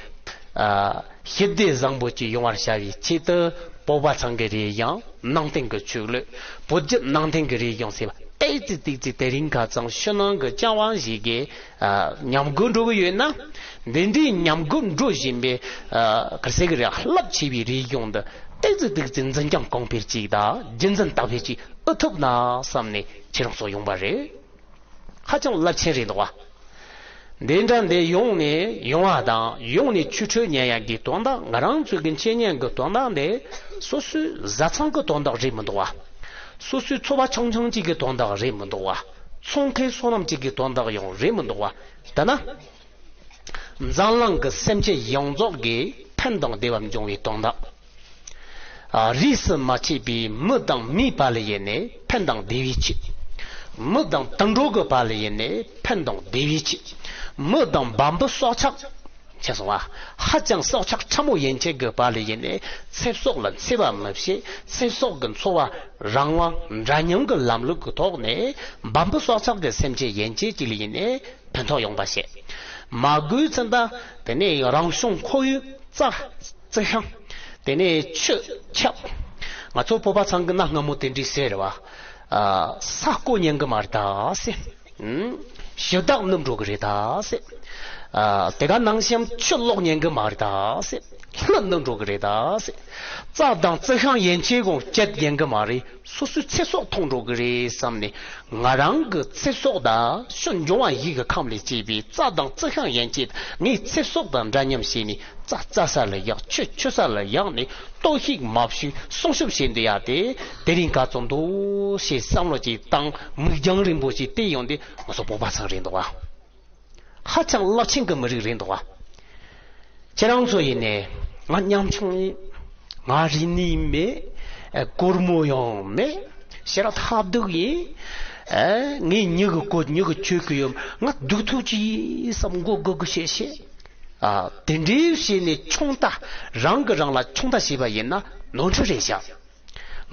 ཨ། ཞི་བདེ་བཟང་པོ་ཅིག་ཡོང་བར་བྱ་བའི་ཆེད་དུ། བོད་པ་ཚང་གི་རིག་གཞུང་། ནང་བསྟན་གྱི་ཆོས་ལུགས། བོད་བརྒྱུད་ནང་བསྟན་གྱི་རིག་གཞུང་ཟེར་བ། ཏོག་ཙམ་ཏོག་ཙམ་དེ་རིང་ཁ་སང་ཕྱི་ནང་གི་རྐྱང་དབང་ཞིག་གིས་ཨ། ཉམས་རྒུད་འགྲོ་གི་ཡོད་ན། འདི་འདྲའི་ཉམས་རྒུད་འགྲོ་བཞིན་པའི་ཨ། ག་རེ་ཟེར་གི་རེད། རླབས་ཆེ་བའི་རིག་གཞུང་འདི་ཏོག་ཙམ་ཏོག་ཙམ་འཛིན་སྐྱོང་གོང་འཕེལ་ཅིག་དང་། རྒྱུན་འཛིན་དར་སྤེལ་ཅིག་ཨེ་ཐུབ་ན་བསམ་ནས་ཁྱེད་རང་ཚོ་ཡོང་པ་རེད། ཧ་ཅང་རླབས་ཆེན་རེད་འདུག་བ། འདི་འདྲ་འདི་ཡོང་ནས་ཡོང་བ་དང་། ཡོང་ནས་ཆོས་ཁྲིད་ཉན་ཡག་གི་དོན་དག། ང་རང་ཚོའི་གི་འཆད་ཉན་གྱི་དོན་དག་འདི་སོ་སོའི་བཟའ་ཚང་གི་དོན་དག་རེད་མི་འདུག་བ། སོ་སོའི་འཚོ་བ་ཆུང་ཆུང་གཅིག་གི་དོན་དག་རེད་མི་འདུག་བ། ཚོང་ཁང་སོ་ནམ་གཅིག་གི་དོན་དག་ཡང་རེད་མི་འདུག་བ། ད་ན། འཛམ་གླིང་གི་སེམས་ཅན་ཡོངས་རྫོགས་ཀྱི་ཕན་དང་བདེ་བ་འབྱུང་བའི་དོན་དག། ཨ། རིས་སུ་མ་ཆད་པའི་མི་དང་མིའི་བར་ལ་ཡིན་ནའི་ཕན་དང་བདེ་བའི་ཆེད། མི་དང་དུད་འགྲོ་གི་བར་ལ་ཡིན་ནའི་ཕན་དང་བདེ་བའི་ཆེད། མི་དང་བམ་པོ་སྲོག་ཆགས། ཆེ་སོང་བ། ཧ་ཅང་སྲོག་ཆགས་ཕྲ་མོ་ཡན་ཆད་ཀྱི་བར་ལ་ཡིན་ནའི་ཚེ་སྲོག་ལ་འཚེ་བ་མི་བྱེད། ཚེ་སྲོག་གི་འཚོ་བ་རང་དབང་འདྲ་མཉམ་གྱི་ལམ་ལུགས་ཀྱི་ཐོག་ནས་བམ་པོ་སྲོག་ཆགས་ཀྱི་སེམས་ཅན་ཡན་ཆད་ཅིག་ལ་ཡིན་ནའི་ཕན་ཐོགས་ཡོང་པ་བྱེད། མ་དགོས་ཚུལ་དང་། དེ་ནས་རང་བྱུང་ཁོར་ཡུག་རྩྭ་རྩི་ཤིང་། དེ་ནས་ཆུ་ཆབ། ང་ཚོ་བོད་པ་ཚང་གི་གནའ་སྔ་མོ་དེ་འདྲས་ཟེར་བ། ཨ། ས་རྐོ་ཉན་གི་མ་རེད་ད་ཟེར། ཨུམ། ཞི་བདག་ནུབ་འགྲོ་གི་རེད་ད་ཟེར། ཨ། དེ་ག་ནང་བཞིན་ཆུ་ལོག་ཉན་གི་མ་རེད་ད་ཟེར། ལྷུ་ནུབ་འགྲོ་གི་རེད་ད་ཟེར། རྩྭ་དང་རྩི་ཤིང་ཡན་ཆད་གོང་བཅད་ཉན་གི་མ་རེད། སོ་སོའི་ཚེ་སྲོག་ཐོངས་འགྲོ་གི་རེད་བསམ་ནས། ང་རང་གི་ཚེ་སྲོག་དང་ཆུ་འབྱུང་བ་ཡི་གེ་ཁམས་ལས་སྐྱེས་པའི་རྩྭ་དང་རྩི་ཤིང་ཡན་ཆད་ངའི་ཚེ་སྲོག་དང་འདྲ་མཉམ་བྱས་ནས། རྩྭ་རྩྭ་ས་ལ་བཞག་ཆུ་ཆུ་ས་ལ་བཞག་ནས། ལྟོ་ཤིག་མ་ཕྱུག་སྲུང་སྐྱོབ་བྱེད་འདོད་ཡ་དེ་དེ་རིང་ག་ཚོད་འདུག་ཞེས་བསམ་བློ་ཅིག་བཏང་། མིག་རྒྱང་རིང་པོ་ཅིག་བལྟས་ཡོང་དུས། ང་ཚོ་བོད་པ་ཚང་རེད་འདུག་བ། ཧ་ཅང་རླབས་ཆེན་གྱི་མི་རིགས་རེད་འདུག་བ། ཁྱེད་རང་ཚོ་ཡིན་ནའི། ང་ཉམ་ཆུང་ཡིན། ང་རིག་གནས་མེད། ཨ། སྒོར་མོ་ཡང་མེད། ཞེ་དྲག་ཐབས་སྡུག་ཡིན། ཨ། ངས་མྱི་གི་གོ་མྱི་གི་ཆོས་གི་ཡོད། ང་སྡུག་ཐུག་ཅིག་ཡིན་བསམ་མགོ་སྒུར་སྒུར་བྱེད་བྱེད། ཨ། དེ་འདྲའི་བྱས་ནས་ཆུང་མཐའ། རང་གིས་རང་ལ་ཆུང་མཐའ་བྱས་པ་ཡིན་ན་ནོར་འཁྲུལ་རེད་ཤག།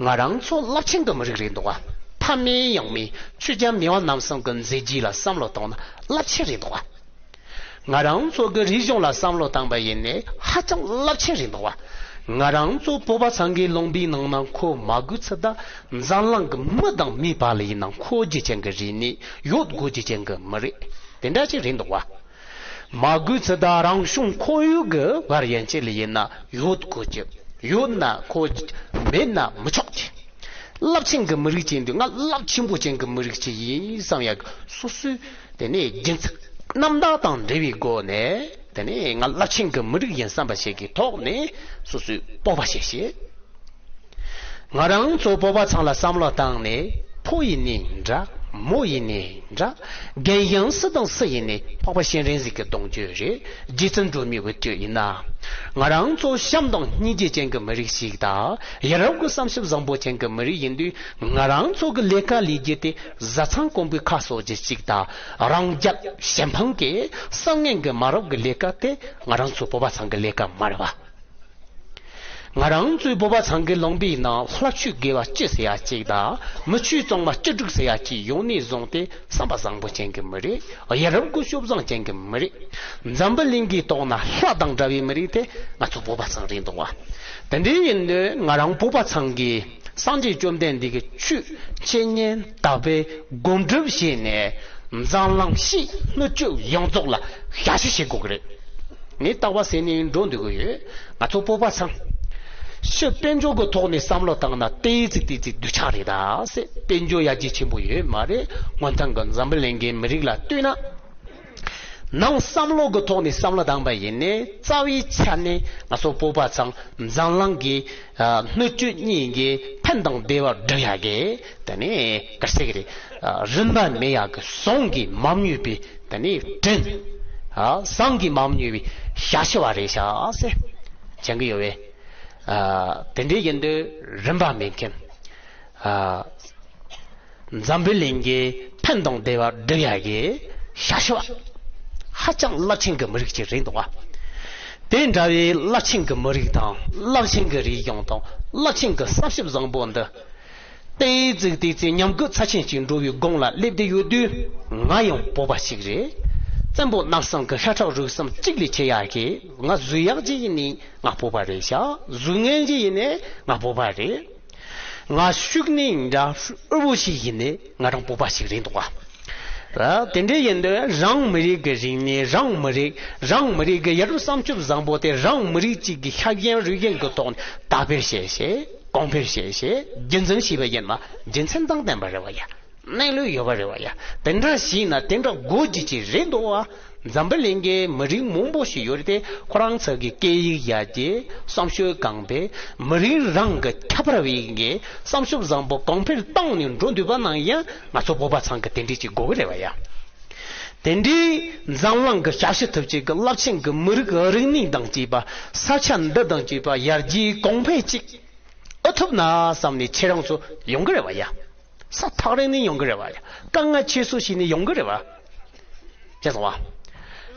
ང་རང་ཚོ་རླབས་ཆེན་གྱི་མི་རིགས་རེད་འདུག་བ། ཕ་མེས་ཡང་མེས་ཆོས་རྒྱལ་མི་དབང་རྣམ་གསུམ་གྱི་མཛད་རྗེས་ལ་བསམ་བློ་བཏང་ན་རླབས་ཆེན་རེད་འདུག་བ། ང་རང་ཚོ་གི་རིག་གཞུང་ལ་བསམ་བློ་བཏང་པ་ཡིན་ནའི་ཧ་ཅང་རླབས་ཆེན་རེད་འདུག་བ། ང་རང་ཚོ་བོད་པ་ཚང་གི་ལུང་པའི་ནང་ན་འཁོད་མ་དགོས་ཚུལ་དང་། འཛམ་གླིང་གི་མི་དང་མིའི་བར་ལ་ཡིན་ན་འཁོད་རྒྱུ་ཅན་གྱི་རིག་གནས། ཡོད་དགོས་རྒྱུ་ཅན་གྱི་མི་རིགས་དེ་འདྲ་ཅིག་རེད་འདུག་བ། མ་དགོས་ཚུལ་དང་རང་བྱུང་ཁོར་ཡུག་གི་བར་ཡན་ཆད་ལ་ཡིན་ན་ཡོད་དགོས་ཀྱི། ཡོད་ན་ཁོ་མེད་ན་མི་ཆོག་ཀྱི། རླབས་ཆེན་གྱི་མི་རིགས་ཅིག་འདུག། ང་རླབས་ཆེན་པོ་ཅན་གྱི་མི་རིགས་ཅིག་ཡིན་བསམ་ཡག་སོ་སོའི་དེ་ནས་རྒྱུ་མཚན་རྣམ་དག་དང་འབྲེལ་བའི་སྒོ་ནས། དེ་ནས་ང་རླབས་ཆེན་གྱི་མི་རིགས་ཡིན་བསམ་པ་ཞིག་གི་ཐོག་ནས་སོ་སོའི་སྤོབས་པ་བྱེད་བྱེད། ང་རང་ཚོ་བོད་པ་ཚང་ལ་བསམ་བློ་བཏང་ནས། ཕོ་ཡིན་ནའི་འདྲ། མོ་ཡིན་ནའི་འདྲ། རྒན་གཞོན་སུ་དང་སུ་ཡིན་ནའི་འཕགས་པ་སྤྱན་རས་གཟིགས་ཀྱི་གདུང་རྒྱུད་རེད། རྗེ་བཙུན་སྒྲོལ་མའི་འོད་ཀྱི་ཡིན་ན། ང་རང་ཚོ་བྱམས་དང་སྙིང་རྗེ་ཅན་གྱི་མི་རིགས་ཤིག་དང་། ཡ་རབས་ཀྱི་བསམ་སྤྱོད་བཟང་པོ་ཅན་གྱི་མི་རིགས་ཡིན་དུས། ང་རང་ཚོ་གི་ལས་ཀ་ལས་རྒྱུ་དེ་བཟའ་ཚང་དཀོན་པོའི་ཁ་གསོ་རྒྱུ་ཅིག་དང་། རང་རྒྱལ་གཞན་ཕམ་གྱི་བསམ་ངན་གྱི་མ་རབས་ཀྱི་ལས་ཀ་དེ་ང་རང་ཚོ་བོད་པ་ཚང་གི་ལས་ཀ་མ་རེད་པ། ང་རང་ཚོའི་བོད་པ་ཚང་གི་ལུང་པའི་ནང་ལྷ་ཆོས་དགེ་བ་བཅུ་ཟེར་ཡ་གཅིག་དང་མི་ཆོས་གཙང་མ་བཅུ་དྲུག་ཟེར་ཡ་གཅིག་ཡོང་ནས་བཟུང་སྟེ་བསམ་པ་བཟང་པོ་ཅན་གྱི་མི་རིགས། ཡ་རབས་ཀྱི་སྤྱོད་བཟང་ཅན་གྱི་མི་རིགས། འཛམ་བུ་གླིང་གི་ཐོག་ན་ལྷ་དང་འདྲ་བའི་མི་རིགས་དེ་ང་ཚོ་བོད་པ་ཚང་རེད་འདུག་བ། དེ་འདྲའི་ཡིན་དུས་ང་རང་བོད་པ་ཚང་གིས་སངས་རྒྱས་བཅོམ་ལྡན་འདས་ཀྱི་ཆོས་འཆད་ཉན་དག་པའི་སྒོམ་སྒྲུབ་བྱས་ནས་འཛམ་གླིང་ཕྱིའི་སྣོད་བཅུད་ཡོངས་རྫོགས་ལ་ཞབས་ཕྱི་བྱེད་དགོས་ཀྱི་རེད། ངས་རྟག་པར་ཟེར་ནས་འགྲོ་འདོད་ཀྱི་ཡོད། ང་ཚོ་བོད་པ་ཚང་། ཕྱི་དཔལ་འབྱོར་གྱི་ཐོག་ནས་བསམ་བློ་བཏང་ན་ཏོག་ཙམ་ཏོག་ཙམ་སྡུག་ཅག་རེད་ད་ཟེར། དཔལ་འབྱོར་ཡར་རྒྱས་ཆེན་པོ་ཡོད་མ་རེད། སྔོན་ཐོན་གྱི་འཛམ་བུ་གླིང་གི་མི་རིགས་ལ་ལྟོས་ན། ནང་བསམ་བློ་གི་ཐོག་ནས་བསམ་བློ་བཏང་པ་ཡིན་ནའི་རྩ་བའི་ཆ་ནས་ང་ཚོ་བོད་པ་ཚང་འཛམ་གླིང་གི་ཨ་སྣོད་བཅུད་གཉིས་ཀྱི་ཕན་དང་བདེ་བ་སྒྲུབ་ཡ་གི་དེ་ནས་ག་རེ་ཟེར་གི་རེད། ཨ་རིན་པ་མེད་ཡ་གི་ཟངས་ཀྱིས་མ་བསྙོས་པའི་དེ་ནས་སྤྲིན། ཨ་ཟངས་ཀྱིས་མ་བསྙོས་པའི་ཞབས་ཕྱི་བ་རེད་ཤག་ཟེར་བྱེད་ཀྱི་ཡོད་པས། ཨ་དེ་འདྲའི་ཡིན་དུས་རིན་པ་མེད་མཁན། ཨ་འཛམ་བུ་གླིང་གི་ཕན་དང་བདེ་བ་སྒྲུབ་ཡ་གི་ཞབས་ཕྱི་བ་ཧ་ཅང་རླབས་ཆེན་གྱི་མི་རིགས་ཅིག་རེད་འདུག་བ། དེ་འདྲ་བའི་རླབས་ཆེན་གྱི་མི་རིགས་དང་རླབས་ཆེན་གྱི་རིག་གཞུང་དང་རླབས་ཆེན་གྱི་བསམ་སྤྱོད་བཟང་པོ་འདི། ཏོག་ཙམ་ཏོག་ཙམ་ཉམས་རྒུད་ཚབས་ཆེན་ཅིག་འགྲོ་བའི་སྒང་ལ་སླེབས་བསྡད་ཡོད་དུས། ང་ཡང་བོད་པ་ཞིག་རེད། བཙན་པོ་གནམ་ས་གི་ཤ་ཁྲག་རུས་གསུམ་གཅིག་ལས་ཆད་ཡག་གི་ང་གཟུགས་ཡག་ཅིག་ཡིན་ནའི་ང་བོད་པ་རེད་ཤག་གཟུགས་ངན་ཅིག་ཡིན་ནའི་ང་བོད་པ་རེད། ང་ཤུགས་ནི་འདྲ་དབུལ་པོ་ཞིག་ཡིན་ནའི་ང་རང་བོད་པ་ཞིག་རེད་འདུག་བ། ཨ་དེ་འདྲ་ཡིན་དུས་རང་མི་རིགས་ཀྱི་རིག་གནས། རང་མི་རིགས། རང་མི་རིགས་ཀྱི་ཡ་རབས་བསམ་སྤྱོད་བཟང་པོ་དེ་རང་མི་རིགས་གཅིག་གི་ཤ་ཞེན་རུས་ཞེན་གྱི་ཐོག་ནས་དར་སྤེལ་བྱེད་བྱེད། གོང་འཕེལ་བྱེད་བྱེད། རྒྱུན་འཛིན་བྱས་པ་ཡིན་ན་རྒྱུ་མཚན་དང་ལྡན་པ་རེད་བ་ཡ། གནས་ལུགས་ཡོད་པ་རེད་བ་ཡ། དེ་འདྲ་བྱས་ན་དེ་འདྲ་དགོས་རྒྱུ་ཅིག་རེད་འདུག་བ། འཛམ་བུ་གླིང་གི་མི་རིགས་མང་པོ་ཞིག་ཡོད་རེད་དེ། ཁོ་རང་ཚོ་གི་སྐད་ཡིག་ཡར་རྒྱས། བསམ་སྤྱོད་གོང་འཕེལ། མི་རིགས་རང་གི་ཁྱད་པར་བའི་གི་བསམ་སྤྱོད་བཟང་པོ་གོང་འཕེལ་བཏང་ནས་འགྲོ་འདོད་པ་ནང་ཡང་ང་ཚོ་བོད་པ་ཚང་གི་དེ་འདྲས་ཅིག་དགོས་གི་རེད་བ་ཡ། དེ་འདྲའི་འཛམ་གླིང་གི་ཞབས་ཕྱི་ཐུབ་ཅིག་གི་རླབས་ཆེན་གྱི་མི་རིགས་རིག་གནས་དང་བཅས་པ། ས་ཆ་འདི་དང་བཅས་པ་ཡར་རྒྱས་གོང་འཕེལ་ཅིག་ཨེ་ཐུབ་ན་བསམ་ནས་ཁྱེད་རང་ཚོ་ཡོང་གི་རེད་བ་ཡ། ས་ཐག་རིང་ནས་ཡོང་གི་རེད་བ་ཡ། དཀའ་ངལ་ཆེ་སོ་ཞིག་ནས་ཡོང་གི་རེད་བ། ཅེས་གསུངས་བ།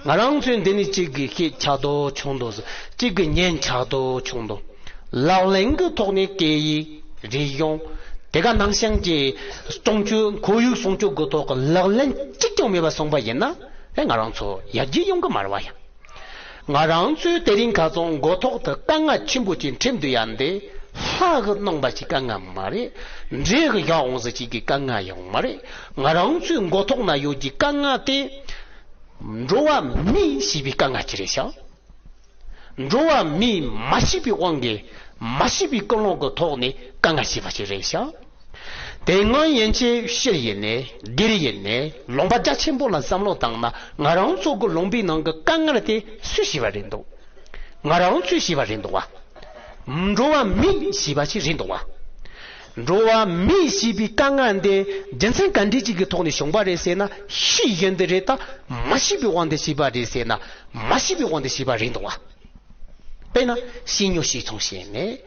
ང་རང་ཚོའི་འདི་ནི་གཅིག་གི་ཤེད་ཆག་དོ་ཆུང་དོ། གཅིག་གི་ཉན་ཆག་དོ་ཆུང་དོ། ལག་ལེན་གྱི་ཐོག་ནས་སྐད་ཡིག་རིག་གཞུང་། དེ་ག་ནང་བཞིན་གྱི་སྲུང་སྐྱོབ། ཁོར་ཡུག་སྲུང་སྐྱོབ་ཀྱི་ཐོག་གི་ལག་ལེན་གཅིག་ཀྱང་མེད་པ་སོང་པ་ཡིན་ན། ཨེ་ང་རང་ཚོ་ཡར་རྒྱས་ཡོང་གི་མ་རེད་བ་ཡ། ང་རང་ཚོའི་དེ་རིང་ཁ་སང་མགོ་ཐོག་ཏུ་དཀའ་ངལ་ཆེན་པོ་ཅིག་འཕྲད་འདུག་ཡ་འདི་ལྷ་གིས་གནང་པ་ཞིག་དཀའ་ངལ་མ་རེད། འདྲེ་གིས་བཞག་འོང་ཟེར་ཅིག་གི་དཀའ་ངལ་ཡང་མ་རེད། ང་རང་ཚོའི་མགོ་ཐོག་ན་ཡོད་ཀྱི་དཀའ་ངལ་དེ། འགྲོ་བ་མིས་བྱས་པའི་དཀའ་ངལ་ཅིག་རེད་ཤག་འགྲོ་བ་མིས་མ་བྱས་པའི་དབང་གིས། མ་བྱས་པའི་ཀུན་སློང་གི་ཐོག་ནས་དཀའ་ངལ་བྱས་པ་ཞིག་རེད་ཤག་དེ་སྔོན་ཡན་ཆད་ཕྱིར་ཡིན་ནའི་སྒེར་ཡིན་ནའི་ལུང་པ་རྒྱ་ཆེན་པོ་ལ་བསམ་བློ་བཏང་ན། ང་རང་ཚོ་གི་ལུང་པའི་ནང་གི་དཀའ་ངལ་དེ་སུས་བྱས་པ་རེད་འདུག་ང་རང་ཚོས་བྱས་པ་རེད་འདུག་བ། འགྲོ་བ་མིས་བྱས་པ་ཞིག་རེད་འདུག་བ། འགྲོ་བ་མིས་བྱས་པའི་དཀའ་ངལ་འདི་རྒྱུ་མཚན་ག་འདྲ་ཅིག་གི་ཐོག་ནས་བྱུང་པ་རེད་ཟེར་ན། ཤེས་བཞིན་དུ་རེད་ད། མ་ཤེས་པའི་དབང་དུ་བྱས་པ་རེད་ཟེར་ན། མ་ཤེས་པའི་དབང་དུ་བྱས་པ་རེད་འདུག་བ། དཔེར་ན་ཤེས་ཉོག་ཤེས་ཚོང་བྱས་ནས།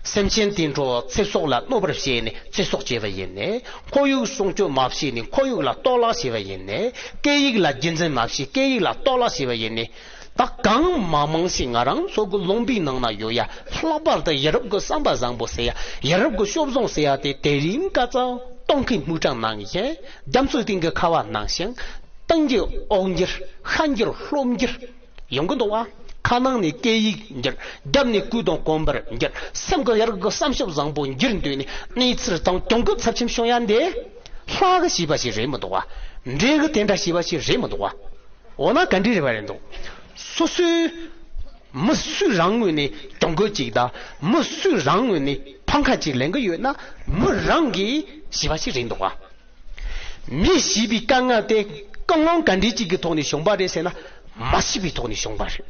སེམས་ཅན་དེ་འགྲོ་ཚེ་སྲོག་ལ་གནོད་པར་བྱས་ནས་ཚེ་སྲོག་བཅད་པ་ཡིན་ནའི། ཁོར་ཡུག་སྲུང་སྐྱོབ་མ་བྱས་ནས་ཁོར་ཡུག་ལ་གཏོར་བརླག་བྱས་པ་ཡིན་ནའི། སྐད་ཡིག་ལ་རྒྱུན་འཛིན་མ་བྱས་སྐད་ཡིག་ལ་གཏོར་བརླག་བྱས་པ་ཡིན་ནའི། ད་གང་མང་མང་ཞིག་ང་རང་ཚོ་གི་ལུང་པའི་ནང་ན་ཡོད་ཡ། ལྷག་པར་དུ་ཡ་རབས་ཀྱི་བསམ་པ་བཟང་པོ་ཟེར་ཡ། ཡ་རབས་ཀྱི་སྤྱོད་བཟང་ཟེར་ཡ་དེ་དེ་རིང་ཁ་སང་སྟོན་ཁའི་སྨུག་ཁྲ་ནང་བཞིན། རྒྱ་མཚོའི་གཏིང་གི་ཁ་བ་ནང་བཞིན། སྟེང་གི་འོག་འགྱུར། ཤར་འགྱུར། ལྷོ་འགྱུར། ཡོང་གི་འདུག་བ། ཁ་ནང་ནས་སྐད་ཡིག་འགྱུར། རྒྱབ་ནས་སྐུ་དང་གོན་པར་འགྱུར། སེམས་ཀྱི་ཡ་རབས་ཀྱི་བསམ་སྤྱོད་བཟང་པོ་འགྱུར་འདོད་ནས་གནས་ཚུལ་དང་གྱོང་གུད་ཚབས་ཆེན་བྱུང་ཡ་འདི། ལྷ་གིས་བྱས་པ་ཞིག་རེད་མི་འདུག་བ། འདྲེ་གིས་དེ་འདྲ་བྱས་པ་ཞིག་རེད་མི་འདུག་བ། འོ་ན་ག་འདྲ་རེད་བ་རེད་འདུག་སོ་སོའི་མི་སུ་རང་ངོས་ནས་གྱོང་གུད་ཅིག་དང་མི་སུ་རང་ངོས་ནས་ཕམ་ཁ་ཅིག་ལེན་གི་ཡོད་ན། མི་རང་གིས་བྱས་པ་ཞིག་རེད་འདུག་བ། མིས་བྱས་པའི་དཀའ་ངལ་དེ་ཀུན་སློང་ག་འདྲ་ཅིག་གི་ཐོག་ནས་བྱུང་པ་རེད་ཟེར་ན། མ་ཤེས་པའི་ཐོག་ནས་བྱུང་པ་རེད།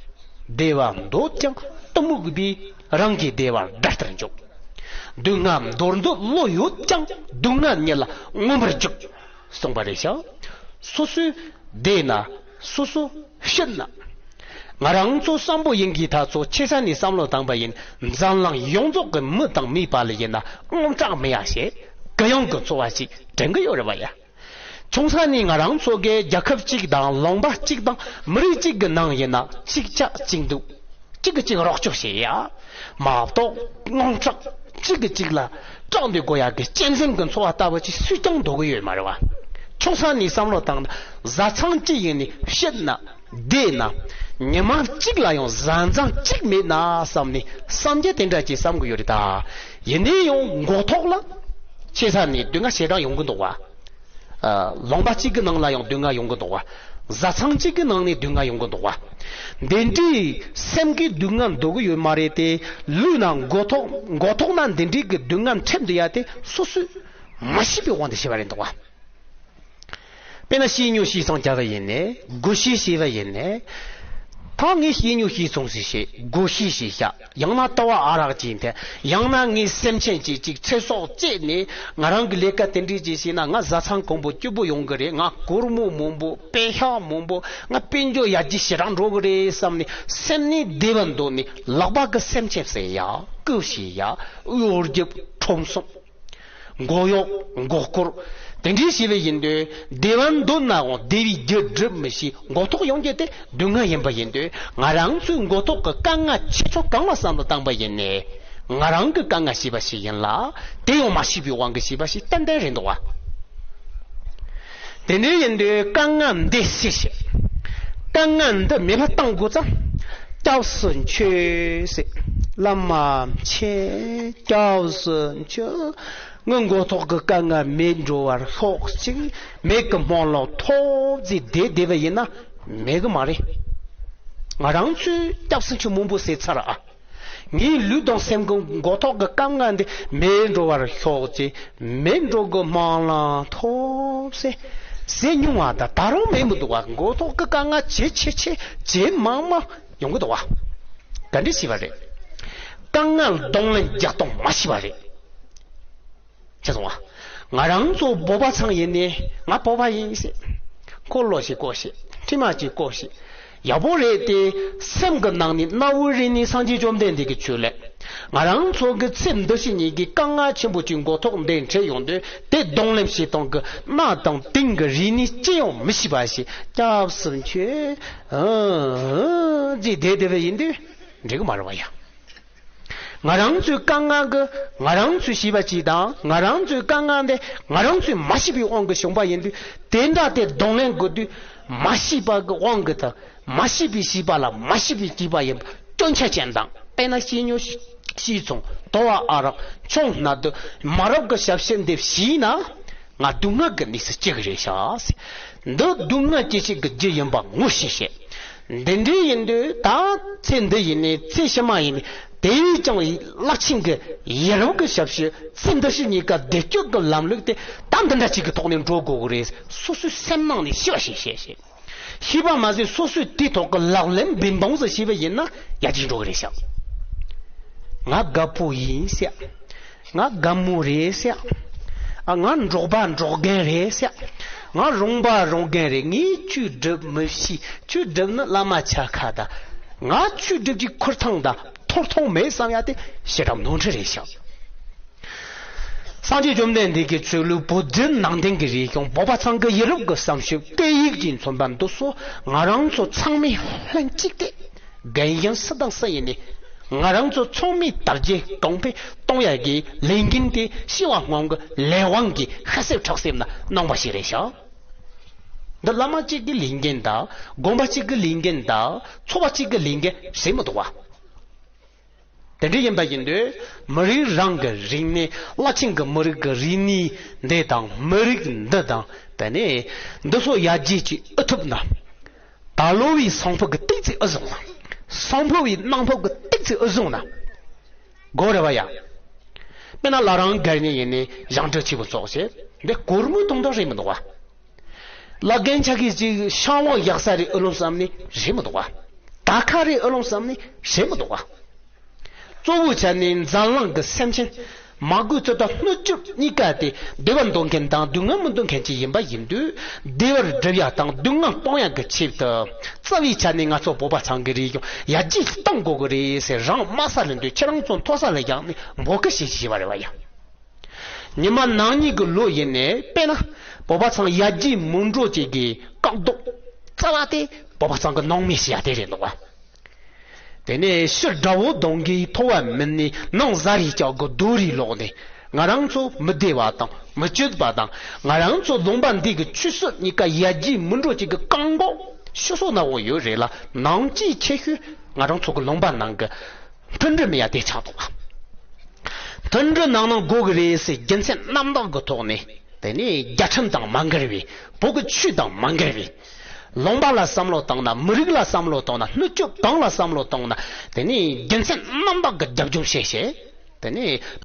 བདེ་བ་འདོད་ཀྱང་གཏི་མུག་པས། རང་གི་བདེ་བ་དགྲ་ལྟར་འཇོམས། སྡུག་བསྔལ་འདོར་འདོད་བློ་ཡོད་ཀྱང་། སྡུག་བསྔལ་ཉིད་ལ་མངོན་པར་རྒྱུག་གསུངས་པ་རེད་ཤག་སོ་སོའི་བདེ་ན་སོ་སོ་ཤི་ན། ང་རང་ཚོ་བསམ་པོ་ཡིན་གྱི་ད་ཚོ་ཆེ་ས་ནས་བསམ་བློ་བཏང་པ་ཡིན། འཛམ་གླིང་ཡོངས་རྫོགས་ཀྱི་མི་དང་མིའི་བར་ལ་ཡིན་ན་དངངས་སྐྲག་མེད་ཡ་ཞེས་གུ་ཡངས་ཀྱི་འཚོ་བ་ཞིག་དྲན་གྱི་ཡོད་རེད་བ་ཡ། ཆུང་ས་ནས་ང་རང་ཚོ་གི་རྒྱལ་ཁབ་གཅིག་དང་ལུང་པ་གཅིག་དང་མི་རིགས་གཅིག་གི་ནང་ཡིན་ན་གཅིག་ཆགས་གཅིག་འདུག་གཅིག་གིས་གཅིག་རོགས་སྐྱོབ་བྱེད་ཡ། མ་གཏོགས་དངངས་སྐྲག་གཅིག་གིས་གཅིག་ལ་སྐྲག་འདོད་དགོས་ཡ་གི་གཅན་གཟན་གྱི་འཚོ་བ་ལྟ་བུ་ཅིག་སུས་ཀྱང་འདོད་གི་ཡོད་མ་རེད་བ། ཆུང་ས་ནས་བསམ་བློ་བཏང་ན། བཟའ་ཚང་གཅིག་ཡིན་ནས་བཤད་ན་བསྡད་ན། ཉི་མ་གཅིག་ལ་ཡང་བཟའ་ཚང་གཅིག་མེད་ན་བསམ་ནས་སངས་རྒྱས་དེ་འདྲ་ཅིག་བསམ་གི་ཡོད་རེད་ད། ཡིན་ནའི་ཡང་མགོ་ཐོག་ལ་ཆེ་ས་ནས་སྡུག་བསྔལ་ཞེ་དྲག་ཡོང་གི་འདུག་བ། ལུང་པ་གཅིག་གི་ནང་ལ་ཡང་སྡུག་བསྔལ་ཡོང་གི་འདུག་བ། བཟའ་ཚང་གཅིག་གི་ནང་ནས་སྡུག་བསྔལ་ཡོང་གི་འདུག་བ། འདི་འདྲའི་སེམས་ཀྱི་སྡུག་བསྔལ་འདོད་གི་ཡོད་མ་རེད་དེ། ལུས་ན་མགོ་ཐོག་མགོ་ཐོག་ན་འདི་འདྲའི་གི་སྡུག་བསྔལ་འཕྲད་འདུག་ཡ་དེ་སོ་སོས་མ་ཤེས་པའི་དབང་དུ་བྱས་པ་རེད་འདུག་བ། དཔེར་ན་བཤས་ཉོ་བྱས་ཙང་བྱ་བ་ཡིན་ནས། བགོ་བཤས་བྱས་པ་ཡིན་ནས། ད་ངས་བཤས་ཉོ་བྱས་སོང་ཟེར་བཤད། བགོ་བཤས་བྱས་བཞག་ཡང་ན་ལྟ་བ་ཨ་རག་ཅིག་འཐེན། ཡང་ན་ངའི་སེམས་ཅན་ཅིག་ཅིག་ཚེ་སྲོག་བཅད་ནས་ང་རང་གི་ལས་ཀ་དེ་འདྲས་ཅིག་བྱས་ན། ང་བཟའ་ཚང་གང་པོ་སྐྱིད་པོ་ཡོང་གི་རེད། ང་སྒོར་མོ་མང་པོ། པེ་ཤག་མང་པོ། ང་དཔལ་འབྱོར་ཡར་རྒྱས་ཞེ་དྲག་འགྲོ་གི་རེད་བསམ་ནས་སེམས་ནས་བདེ་བ་འདོད་ནས། ལག་པ་གི་སེམས་ཅན་བསད་ཡ། རྐུ་བྱས་ཡ། དབུལ་རྒྱབ་ཁྲོམ་གསུམ། མགོ་གཡོག་མགོ་སྐོར། དེ་འདྲའི་བྱས་པ་ཡིན་དུས་བདེ་བ་འདོད་ནའང་བདེ་བའི་རྒྱུ་སྒྲུབ་མི་ཤེས། མགོ་ཐོག་ཡོང་རྒྱུ་དེ་སྡུག་བསྔལ་ཡིན་པ་ཡིན་དུས། ང་རང་ཚོའི་མགོ་ཐོག་གི་དཀའ་ངལ་ཆེ་ཆུང་གང་ལ་བསམ་བློ་བཏང་པ་ཡིན་ནའི། ང་རང་གི་དཀའ་ངལ་ཞེས་པ་ཞིག་ཡིན་ལ། དེ་ཡང་མ་ཤེས་པའི་དབང་གིས་བྱས་པ་ཞིག་ཏན་ཏན་རེད་འདུག་བ། དེ་འདྲ་ཡིན་དུས་དཀའ་ངལ་འདི་སེལ་ཞིག་དཀའ་ངལ་འདི་མེད་པ་བཏང་དགོས་ཙང་། སྐྱབས་སུ་མཆིའོ་ཟེར། བླ་མ་མཆིས། སྐྱབས་སུ་མཆིའོ། ངའི་མགོ་ཐོག་གི་དཀའ་ངལ་མེད་འགྲོ་བར་ཤོག་ཅིག་མེད་ཀྱི་སྨོན་ལམ་ཐོབ་ཟེར་བསྡད་བསྡད་པ་ཡིན་ན་མེད་གི་མ་རེད། ང་རང་ཚོས་སྐྱབས་སུ་མཆི་མང་པོ་ཟེར་ཚར་ཨ། ངའི་ལུས་དང་སེམས་ཀྱི་མགོ་ཐོག་གི་དཀའ་ངལ་འདི་མེད་འགྲོ་བར་ཤོག་ཅེས་མེད་འགྲོ་གི་སྨོན་ལམ་ཐོབ་ཟེར། ཟེར་མྱོང་བ་དང་ད་རུང་མེད་མི་འདུག་བ། མགོ་ཐོག་གི་དཀའ་ངལ་ཇེ་ཆེ་ཆེ་ཇེ་མང་མང་ཡོང་གི་འདུག་བ། ག་འདྲ་བྱས་པ་རེད། དཀའ་ངལ་གདོང་ལེན་རྒྱག་སྟངས་མ་ཤེས་པ་རེད། ཆ་སོང་བ། ང་རང་ཚོ་བོད་པ་ཚང་ཡིན་ནས་ང་བོད་པ་ཡིན་ཟེར། འཁོར་ལོ་ཞིག་བསྐོར་ཞིག་ཁྲི་མ་ཅིག་བསྐོར་ཞིག་ཡག་པོ་རེད་དེ། སེམས་ཀྱི་ནང་ནས་གནའ་བོའི་རིག་གནས་སངས་རྒྱས་བཅོམ་ལྡན་འདས་ཀྱི་ཆོས་ལས། ང་རང་ཚོ་གི་ཚེ་འདི་ཕྱི་གཉིས་ཀྱི་དཀའ་ངལ་ཆེན་པོ་ཅིག་མགོ་ཐོག་འདི་འཕྲད་ཡོང་དུས། དེ་གདོང་ལེན་བྱེད་སྟངས་ཀྱི་གནའ་དང་དེང་གི་རིག་གནས་ཅི་ཡང་མི་ཤེས་པ་ཞིག་སྐྱབས་སུ་མཆི། ཨ་ཨ་ཅེས་བསྡད་བསྡད་པ་ཡིན་དུས་འགྲིག་གི་མ་རེད་བ་ཡ། ང་རང་ཚོའི་དཀའ་ངལ་གྱི་ང་རང་ཚོས་ཤེས་པ་ཅིག་དང་། ང་རང་ཚོའི་དཀའ་ངལ་འདི་ང་རང་ཚོས་མ་ཤེས་པའི་དབང་གིས་བྱུང་བ་ཡིན་དུས། དེ་འདྲ་དེ་གདོང་ལེན་དགོས་དུས། མ་ཤེས་པ་གི་དབང་གིས་དང་། མ་ཤེས་པའི་ཤེས་པ་ལ་མ་ཤེས་པའི་ཤེས་པ་ཡིན་པ་སྐྱོན་ཆ་ཅན་དང་། དཔེར་ན་བཤས་ཉོ་བྱས་ཙང་དོ་བ་ཨ་རག་ཆང་སྣ་དུ་མ་རབས་ཀྱི་ཞབས་ཕྱི་འདི་བྱས་ན། ང་སྡུག་བསྔལ་གྱི་གནས་སུ་སྐྱེ་གི་རེད་ཤག་འདི་སྡུག་བསྔལ་སྐྱེ་བྱེད་ཀྱི་རྒྱུ་ཡིན་པ་ངོ་ཤེས་ཤེས། འདི་འདྲའི་ཡིན་དུས་ད་ཚེ་འདི་ཡིན་ནས་ཚེ་ཕྱི་མ་ཡིན་ནས། དེ་བས་ཀྱང་རླབས་ཆེན་གྱི་ཡ་རབས་ཀྱི་ཞབས་ཕྱི། ཚེ་འདི་ཕྱི་གཉིས་ཀ་བདེ་སྐྱིད་ཀྱི་ལམ་ལུགས་དེ་ད་འདི་འདྲ་ཅིག་གི་ཐོག་ནས་འགྲོ་དགོས་ཀྱི་རེད། སོ་སོའི་སེམས་ནང་ནས་ཤེས་པ་ཞིག་བྱས་ཤིག་ཤེས་པ་མ་ཟད་སོ་སོས་དེའི་ཐོག་གི་ལག་ལེན་འབེན་སྟངས་སུ་བྱས་པ་ཡིན་ན་ཡར་རྒྱས་འགྲོ་གི་རེད་ཤག་ང་རྒད་པོ་ཡིན་ཟེར། ང་རྒན་མོ་རེད་ཟེར། ཨ་ང་འབྲོག་པ་འབྲོག་རྒན་རེད་ཟེར། ང་རོང་པ་རོང་རྒན་རེད། ངས་ཆོས་སྒྲུབ་མི་ཤེས། ཆོས་སྒྲུབ་ནི་བླ་མ་ཆ་ཁ་དང་། ང་ཆོས་སྒྲུབ་ཀྱི་ཁུར་ཐང་དང་ཐོར་ཐང་མེད་བསམ་ཡ་དེ་ཞེ་དྲག་ནོར་འཁྲུལ་རེད་ཤག་སངས་རྒྱས་བཅོམ་ལྡན་འདས་ཀྱི་ཆོས་ལུགས་བོད་བརྒྱུད་ནང་བསྟན་གྱི་རིག་གཞུང་། བོད་པ་ཚང་གི་ཡ་རབས་ཀྱི་བསམ་སྤྱོད། སྐད་ཡིག་བཅས་མཚོན་པ་འདི་ཚོ་ང་རང་ཚོ་ཚང་མས་ལྷན་ཅིག་ཏུ། རྒན་གཞོན་སུ་དང་སུ་ཡིན་ནའི་ང་རང་ཚོ་ཚང་མས་དར་རྒྱས་གོང་འཕེལ་གཏོང་ཡ་གི་ལས་འགན་དེ་སྤྱི་བོ་སྔོན་གྱི་ལས་དབང་གིས་ཤ་གསེབ་ཁྲག་གསེབ་ནས་གནང་བ་ཞིག་རེད་ཤག་འདི་བླ་མ་གཅིག་གི་ལས་འགན་དང་། དགོན་པ་གཅིག་གི་ལས་འགན་དང་། ཚོགས་པ་གཅིག་གི་ལས་འགན་བྱེད་མི་འདུག་བ། དེ་འདྲ་ཡིན་པ་ཡིན་དུས་མི་རིགས་རང་གི་རིག་གནས། རླབས་ཆེན་གྱི་མི་རིགས་ཀྱི་རིག་གནས་འདི་དང་། མི་རིགས་འདི་དང་། དེ་ནས་འདི་ཚོ་ཡར་རྒྱས་ཅིག་ཨེ་ཐུབ་ན། ད་ལོ་བའི་སང་ཕོད་ཀྱི་ཏིག་ཙི་ཨེ་བཟུང་ན། སང་ཕོད་བའི་གནངས་ཕོད་ཀྱི་ཏིག་ཙི་ཨེ་བཟུང་ན། དགོས་རེད་བ་ཡ། དཔེར་ན་ལ་རང་སྒེར་ནས་ཡིན་ནའི་ཞབས་འདྲེན་ཆེ་བོ་ཚོགས་བྱས། འདི་སྒོར་མོའི་དོན་དག་རེད་མི་འདུག་བ། ལ་རྒན་ཆ་གིས་ཅིག་ཤང་བང་ཡག་ས་རེ་ཨེ་ལོང་བསམ་ནས་རེད་མི་འདུག་བ། ད་ཁ་རེ་ཨེ་ལོང་བསམ་ནས་རེད་མི་འདུག་བ། གཙོ་བོའི་ཆ་ནས་འཛམ་གླིང་གི་སེམས་ཅན་མ་དགོས་ཚོད་དང་སྣོད་བཅུད་གཉིས་ཀ་དེ་བདེ་བ་འདོད་མཁན་དང་སྡུག་བསྔལ་མི་འདོད་མཁན་ཅིག་ཡིན་པ་ཡིན་དུས། བདེ་བར་སྒྲུབ་ཡ་དང་སྡུག་བསྔལ་སྤོང་ཡ་གི་ཆེད་དུ། རྩ་བའི་ཆ་ནས་ང་ཚོ་བོད་པ་ཚང་གི་རིག་གཞུང་ཡར་རྒྱས་གཏོང་དགོས་ཀྱི་རེད་ཟེར། རང་དམའ་ས་ལ་འདོད། ཁྱེད་རང་ཚོ་མཐོ་ས་ལ་བཞག་ནས་འབོད་སྐུལ་བྱེད་བྱས་པ་རེད་བ་ཡ། ཉི་མ་ནང་གཉིས་ཀྱི་ལོ་ཡིན་ནའི་དཔེར་ན་བོད་པ་ཚང་ཡར་རྒྱས་མི་འགྲོ་བྱེད་ཀྱི་བཀག་རྡོ་རྩ་བ་དེ་བོད་པ་ཚང་གི་ནང་མི་ཞེས་ཡ་དེ་རེད་འདུག་བ། དེ་ནས་ཕྱི་དགྲ་བོ་གདོང་གིས་ཐོ་བ་མིད་ནས། ནང་གཟའ་རིས་ལྕགས་ཀྱི་རྡོ་རིས་ལོག་ནས། ང་རང་ཚོ་མི་བདེ་བ་དང་མི་སྤྱོད་པ་དང་། ང་རང་ཚོ་ལུང་པ་འདི་གི་ཆོས་སྲིད་གཉིས་ཀ་ཡར་རྒྱས་མི་འགྲོ་ཅིག་གི་བཀག་འགོག་ཤི་སོ་ན་འོ་ཡོད་རེད་ལ། ནང་གཅིག་ཆེ་ཤོས་ང་རང་ཚོ་གི་ལུང་པ་ནང་གི་མཐུན་སྒྲིལ་མེད་ཡ་དེ་ཆགས་འདུག་བ། མཐུན་སྒྲིལ་ནང་ནང་དགོས་གི་རེད་ཟེར་རྒྱུ་མཚན་རྣམ་དག་གི་ཐོག་ནས། དེ་ནས་རྒྱལ་ཁྲིམས་དང་མ་འགལ་བའི། བོད་ཀྱི་ཆོས་དང་མ་འགལ་བའི། ལུང་པ་ལ་བསམ་བློ་བཏང་ན། མི་རིགས་ལ་བསམ་བློ་བཏང་ན། སྣོད་བཅུད་གང་ལ་བསམ་བློ་བཏང་ན། དེ་ནས་རྒྱུ་མཚན་རྣམ་དག་གི་རྒྱབ་ལྗོངས་བཤད་བཤད། དེ་ནས་